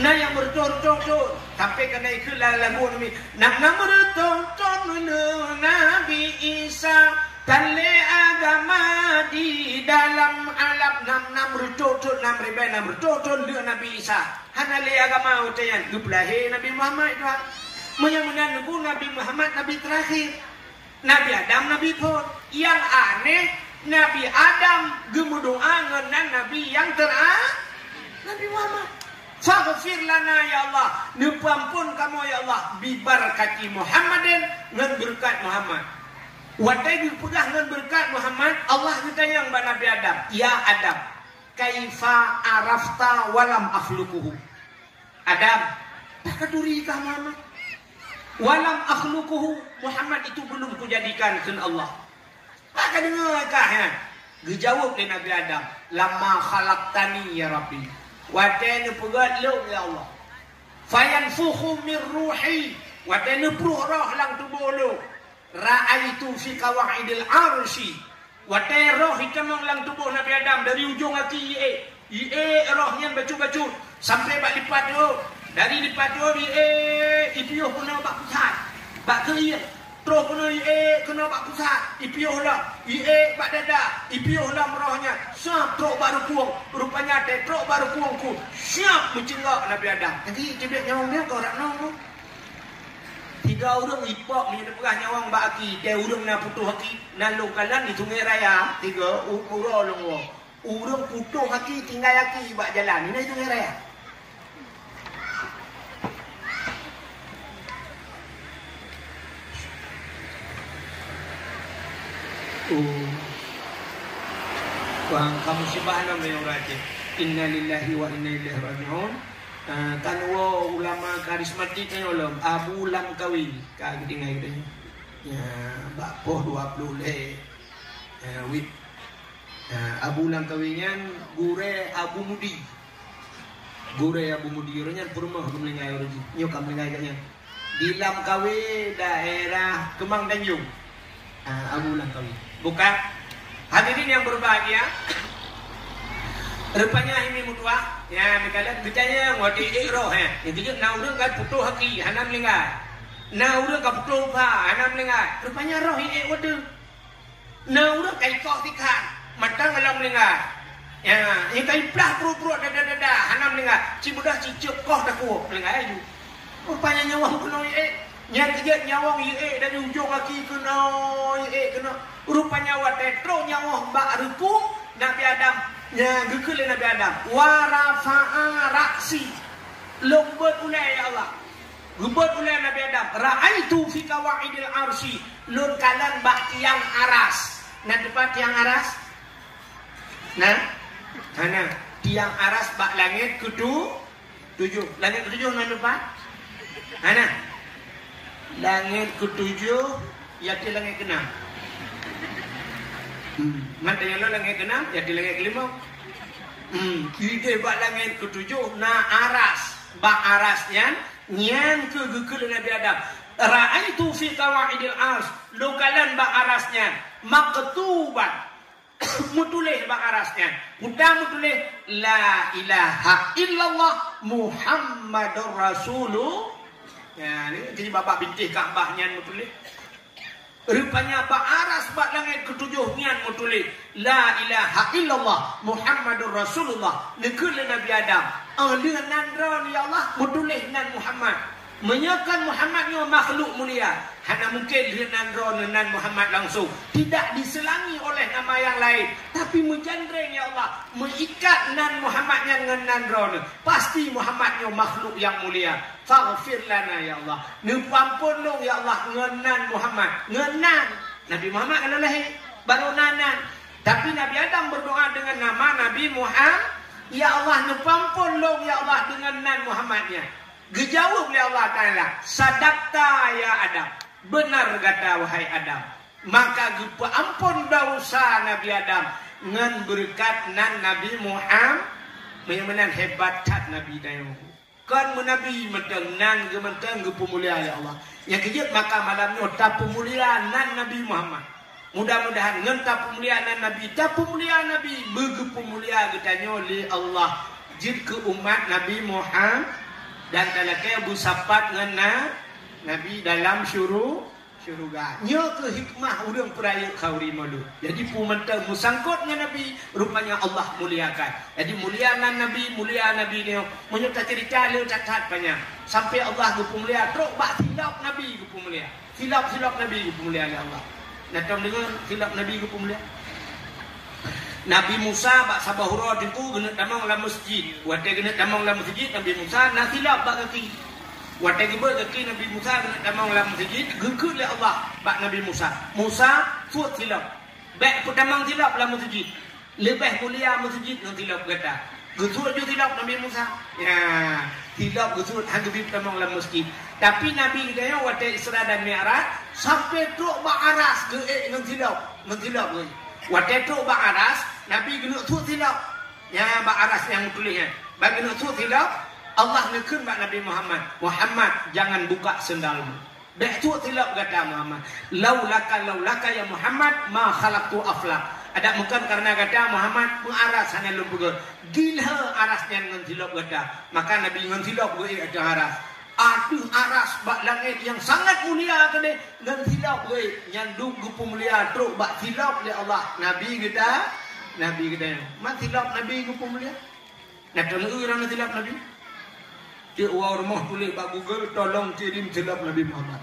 Na nyang meureutôh-reutôh thon, sampoe keuneuk ikheun lam lagu nyoe, "Nam-nam reutôh thon lheueh Nabi Isa, tan lé agama di dalam alam." Nam-nam reutôh thon, nam ribèe nam reutôh thon lheueh Nabi Isa. Hana lé agama watèe nyan, geupeulahé Nabi Muhammad, tuha. Meunyoe meunan, Teungku, Nabi Muhammad nabi teurakhé. Nabi Adam nabi phôn. Nyang aneh, Nabi Adam geumeudoa ngon nan nabi nyang teura-, Nabi Muhammad. "Faghfir lana, ya Allah, neupeuamphon kamoe, ya Allah, bi barakati Muhammadin, ngon beureukat Muhammad." Watèe geupeugah ngon beureukat Muhammad, Allah geutanyong bak Nabi Adam, "Ya Adam, kaifa arafta walam akhluquhu?" Adam, pakon turi kah Muhammad? Walam akhluquhu, Muhammad itu belum kujadikan, kheun Allah. Pakon deungö kah nyan? Geujaweueb lé Nabi Adam, "Lamma khalaqtani ya Rabbi." Watèe neupeugöt lôn, ya Allah. "Fayanfukhu min ruhi." Watèe neupruh roh lam tuboh lôn. "Ra'aitu fi qawaidil arsy." Watèe roh jitamong lam tuboh Nabi Adam dari ujong aki jiék. Jiék roh nyan bacut-bacut sampoe bak lipat tuboh. Dari lipat tuboh jiék, jipiôh keunoe bak pusat, bak keuieng. Troh keunoe jiék keunoe bak pusat, jipiôh lom. Jiék bak dada, jipiôh lom roh nyan. Siap trok bak rukueng. Rupanya watèe trok bak rukueng ku, siap meuceunggok Nabi Adam. Jadi, teubiet nyawöng nyan keu rot nyoe. Tiga ureueng ipok meunyoe teupeugah nyawöng bak aki, teuh ureueng na putôh aki, na lôn kalon di Sungai Raya, tiga u-, uroe lôn woe. Ureueng putôh aki, tinggai aki bak jalan, inan di Sungai Raya. Oh. Wah, kamu sibah nam yang raja. Innalillahi wa inna ilaihi raji'un. Ah, kan woe ulama karismatik nyoe lom, Abu Lamkawi, ka geutinggai geutanyoe. Ya, bak poh dua puluh lhèe. Ya, wit. Ya, Abu Lamkawi nyan gurèe Abu Mudi. Gurèe Abu Mudi, ureueng nyan peurumoh geumeulinggai ureueng jih. Nyoe ka meulinggai geuh nyan. Di Lamkawi, daerah Keumang Tanjong. Ah, Abu Lamkawi. Bukan. Hadirin yang berbahagia, rupanya ini meutuah, ya, meukalon, meucaya, watèe ék roh, ya. Nyang keujeuet na ureueng ka putôh aki, hana meulinggai. Na ureueng ka putôh pha, hana meulinggai. Rupanya roh ék watèe. Na ureueng ka ikoh tikhan, mantong lom meulinggai. Ya, nyang ka iplah pruet-pruet dada-dada, hana meulinggai. Cit beudôh cicok koh takue, meulinggai laju. Rupanya nyawöng keunoe ék. Nyang keujeuet nyawöng ék dari ujong aki keunoe ék keunoe. Rupanya watèe trok nyawöng bak rukueng Nabi Adam, nyang geukheun lé Nabi Adam, "Wa rafa'a ra'si." Lôn beuet ulèe, ya Allah. Geubeuet ulèe Nabi Adam, "Ra'aitu fi qawaidil arsy." Lôn kalon bak tiang aras. Na teumpat tiang aras? Na? Hana. Tiang aras bak langèt keutu-, tujoh. Langèt keutujoh na teumpat? Hana. Langèt keutujoh, ya, di langèt keunam. Hmm. Mantong nyang lom langèt keunam, ya, di langèt keulimong. Hmm. Idéh bak langèt keutujoh na aras. Bak aras nyan, nyan keuh geukheun lé Nabi Adam, "Ra'aitu fi qawaidil arsy." Lôn kalon bak aras nyan, maktuban. Meutuléh bak aras nyan. Peue meutuléh, "La ilaha illallah Muhammadur Rasulullah." Ya, ni, jadi babah bintéh Ka'bah nyan meutuléh. Rupanya bak aras bak langèt keutujoh nyan meutuléh, "La ilaha illallah Muhammadur Rasulullah." Neukheun lé Nabi Adam, "Oh, lheueh nan droeneuh, ya Allah, meutuléh nan Muhammad." Meunyoe kon Muhammad nyoe makhluk mulia, hana mungken lheueh nan droeneuh nan Muhammad langsung. Tidak diselangi oleh nama yang lain, tapi meujandreng, ya Allah, meuikat nan Muhammad nyan ngon nan droeneuh. Pasti Muhammad nyoe makhluk nyang mulia. "Faghfir lana, ya Allah." Neupeuamphon lôn, ya Allah, ngon nan Muhammad. Ngon nan. Nabi Muhammad ka lheueh lahé, barô na nan. Tapi Nabi Adam berdoa dengan nama Nabi Muhammad. "Ya Allah, neupeuamphon lôn, ya Allah, dengan nan Muhammad nyan." Geujaweueb lé Allah Taala, "Sadaqta ya Adam." Beunar gata, wahai Adam. Maka geupeuamphon desya Nabi Adam ngon beureukat nan Nabi Muhammad. Meunyoe meunan hebat that Nabi tanyoe. Kon meunabi mantong nan geuh mantong geupeumulia lé Allah. Nyang keujeuet maka malam nyoe tapeumulia nan Nabi Muhammad. Mudah-mudahan ngon tapeumulia nan Nabi, tapeumulia Nabi, beugeupeumulia geutanyoe lé Allah. Jeuet keu umat Nabi Muhammad dan talakée beusapat ngon na-, Nabi dalam syuru-, syeuruga. Nyoe keuh hikmah ureuëng peurayeuk khauri maulud. Jadi peue mantong meusangkot ngon Nabi, rupanya Allah muliakan. Jadi mulia nan Nabi, mulia Nabi nyoe. Meunyoe taceurita le that-that panyang. Sampai Allah geupeumulia, trok bak silop Nabi geupeumulia. Silop-silop Nabi geupeumulia lé Allah. Nah, tom deungoe silop Nabi geupeumulia. Nabi Musa bak saboh uroe teungku geuneuk tamong lam meuseujid. Watée geuneuk tamong lam meuseujid, Nabi Musa na silop bak gaki. Watée geubeuet gaki Nabi Musa geuneuk tamong lam meuseujid, geukheun lé Allah bak Nabi Musa, "Musa, suet silop. Bék peutamong silop lam meuseujid." Leubeh mulia meuseujid ngon silop gata. Geusuet ju silop Nabi Musa. Ya, silop geusuet han geubri tamong lam meuseujid. Tapi Nabi geutanyoe watée Isra dan Mi'raj, sampai trok bak aras geuék ngon silop, ngon silop geuék. Watée trok bak aras, Nabi geuneuk suet silop. Ya, bak aras nyang meutuléh nyan. Bak geuneuk suet silop, Allah neukheun bak Nabi Muhammad, "Muhammad, jangan buka sendalmu." Bék suet silop gata Muhammad. Laulaka, laulaka ya Muhammad, ma khalaqtu aflak. Adak meukon kareuna gata Muhammad, meuaras hana lôn peugét. Gilhée aras nyan ngon silop gata. Maka Nabi ngon silop geuék ateueh aras. Ateueh aras bak langét nyang sangat mulia tadi, ngon silop geuék. Nyan duek geupeumulia trok bak silop lé Allah. Nabi geuta, Nabi geutanyoe. Man silop Nabi geupeumulia. Nah, teuneuk ureuëng silop Nabi. Cek woe rumoh tuléh bak Google, "Tolong kirim silop Nabi Muhammad."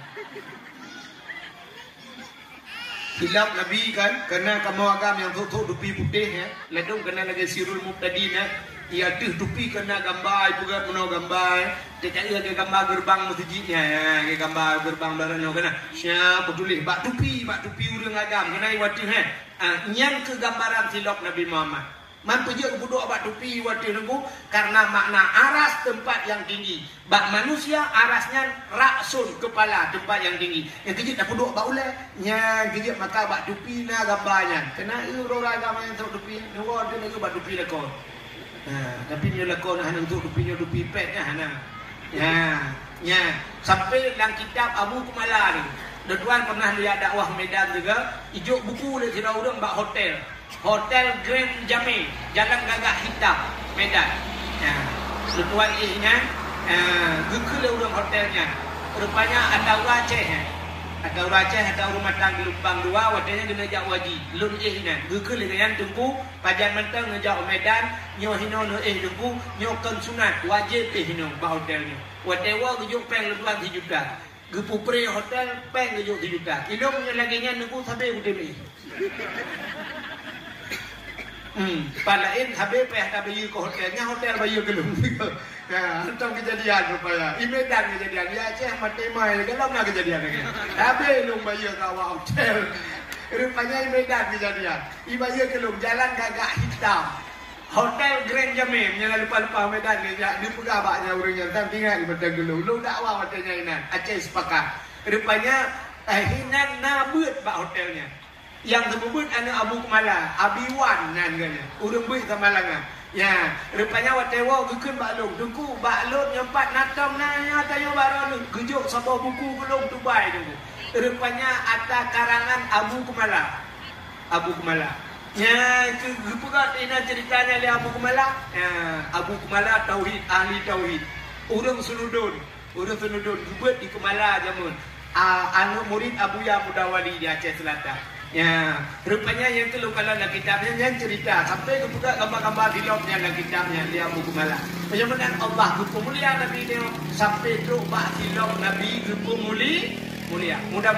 Silop Nabi kan, keunan kamoe agam nyang thok-thok tupi putéh, ya. Ladôm keunan lagée Sirul Mubtadin, ya. Di ateueh tupi keunan gamba, ipeugah meunoe gamba, ya. Teuka lagée gamba geureubang meuseujid nyan, ya, lagée gamba geureubang barat nyoe keunan. Siap peutuléh bak tupi, bak tupi ureuëng agam keunan iwateueh, ya. Ah, nyan keuh gambaran silop Nabi Muhammad. Man peue jeuet geupeuduek bak tupi watée teungku, kareuna makna aras teumpat nyang tinggi. Bak manusia aras nyan ra'sun, keupala, teumpat nyang tinggi. Nyang keujeuet tapeuduek bak ulée, nyang keujeuet maka bak tupi na gamba nyan. Keunan ureuëng agam nyang trok tupi, neuwoe teuh lagée bak tupi lakoe. Ha, tapi nyoe lakoe na hana trok tupi, nyoe tupi pet na hana. Ya, ya. Sampai lam kitab Abu Kumala ni. Lôn tuan pernah lihat dakwah Medan juga, ijok buku lé sidroe ureuëng bak hotel. Hotel Grand Jamil, Jalan Gagak Hitam, Medan. Ya. Lôn tuan éh nyan, eh, geukheun lé ureuëng hotel nyan. Rupanya ata ureuëng Aceh, ya. Ata ureuëng Aceh, ata ureuëng Matang di Lumpang Dua, watée nyan keuneuk jak haji. Lôn éh nyan, geukheun lé nyan teungku, pajan mantong neujak u Medan, nyoe hinoe neuéh teungku, nyoe kon sunat, wajéb éh hinoe bak hotel nyoe. Watée woe geujok péng lôn tuan sijuta. Geupeupré hotel, péng geujok sijuta. Ilôn nyoe lagée nyan teungku sabe kutem éh. Hmm, pat laén sabe péng tabayeue keu hotel, nyan hotel bayeue keu lôn. Ya, hantom keujadian rupanya. I Medan keujadian. Ya, Aceh maté mai, galom na keujadian lagée. Sabe lôn bayeue keu awak hotel. Rupanya i Medan keujadian. Ibayeue keu lôn, Jalan Gagak Hitam. Hotel Grand Jamil, nyang lupa-lupa Medan ni, ya, dipeugah bak nyan ureuëng nyan, tan tinggai di mata geulong. Lôn dakwah watée nyan inan, Aceh Sepakat. Rupanya, eh, hinan na beuet bak hotel nyan. Nyang seumeubeuet aneuëk Abu Kumala, Abi Wan nan geuh nyan. Ureuëng beuet Samalanga. Ya, rupanya watée woe geukheun bak lôn, "Teungku, bak lôn nyoe pat na tom na nyoe tanyoe baroe lôn." Geujok saboh buku keu lôn tubai teungku. Rupanya ata karangan Abu Kumala. Abu Kumala. Nyan keuh geupeugah inan ceurita nyan lé Abu Kumala. Ya, Abu Kumala tauhid, ahli tauhid. Ureuëng Seunudon, ureuëng Seunudon geubeuet di Kumala jameun. A, aneuëk murit Abuya Muda Wali di Aceh Selatan. Ya, rupanya nyang keuh lôn kalon lam kitab nyan, nyan ceurita sampai geupeugah gambar-gambar silop nyan lam kitab nyan lé Abu Kumala. Meunyoe meunan Allah geupeumulia Nabi nyoe sampai trok bak silop Nabi geupeumuli-, mulia. Mudah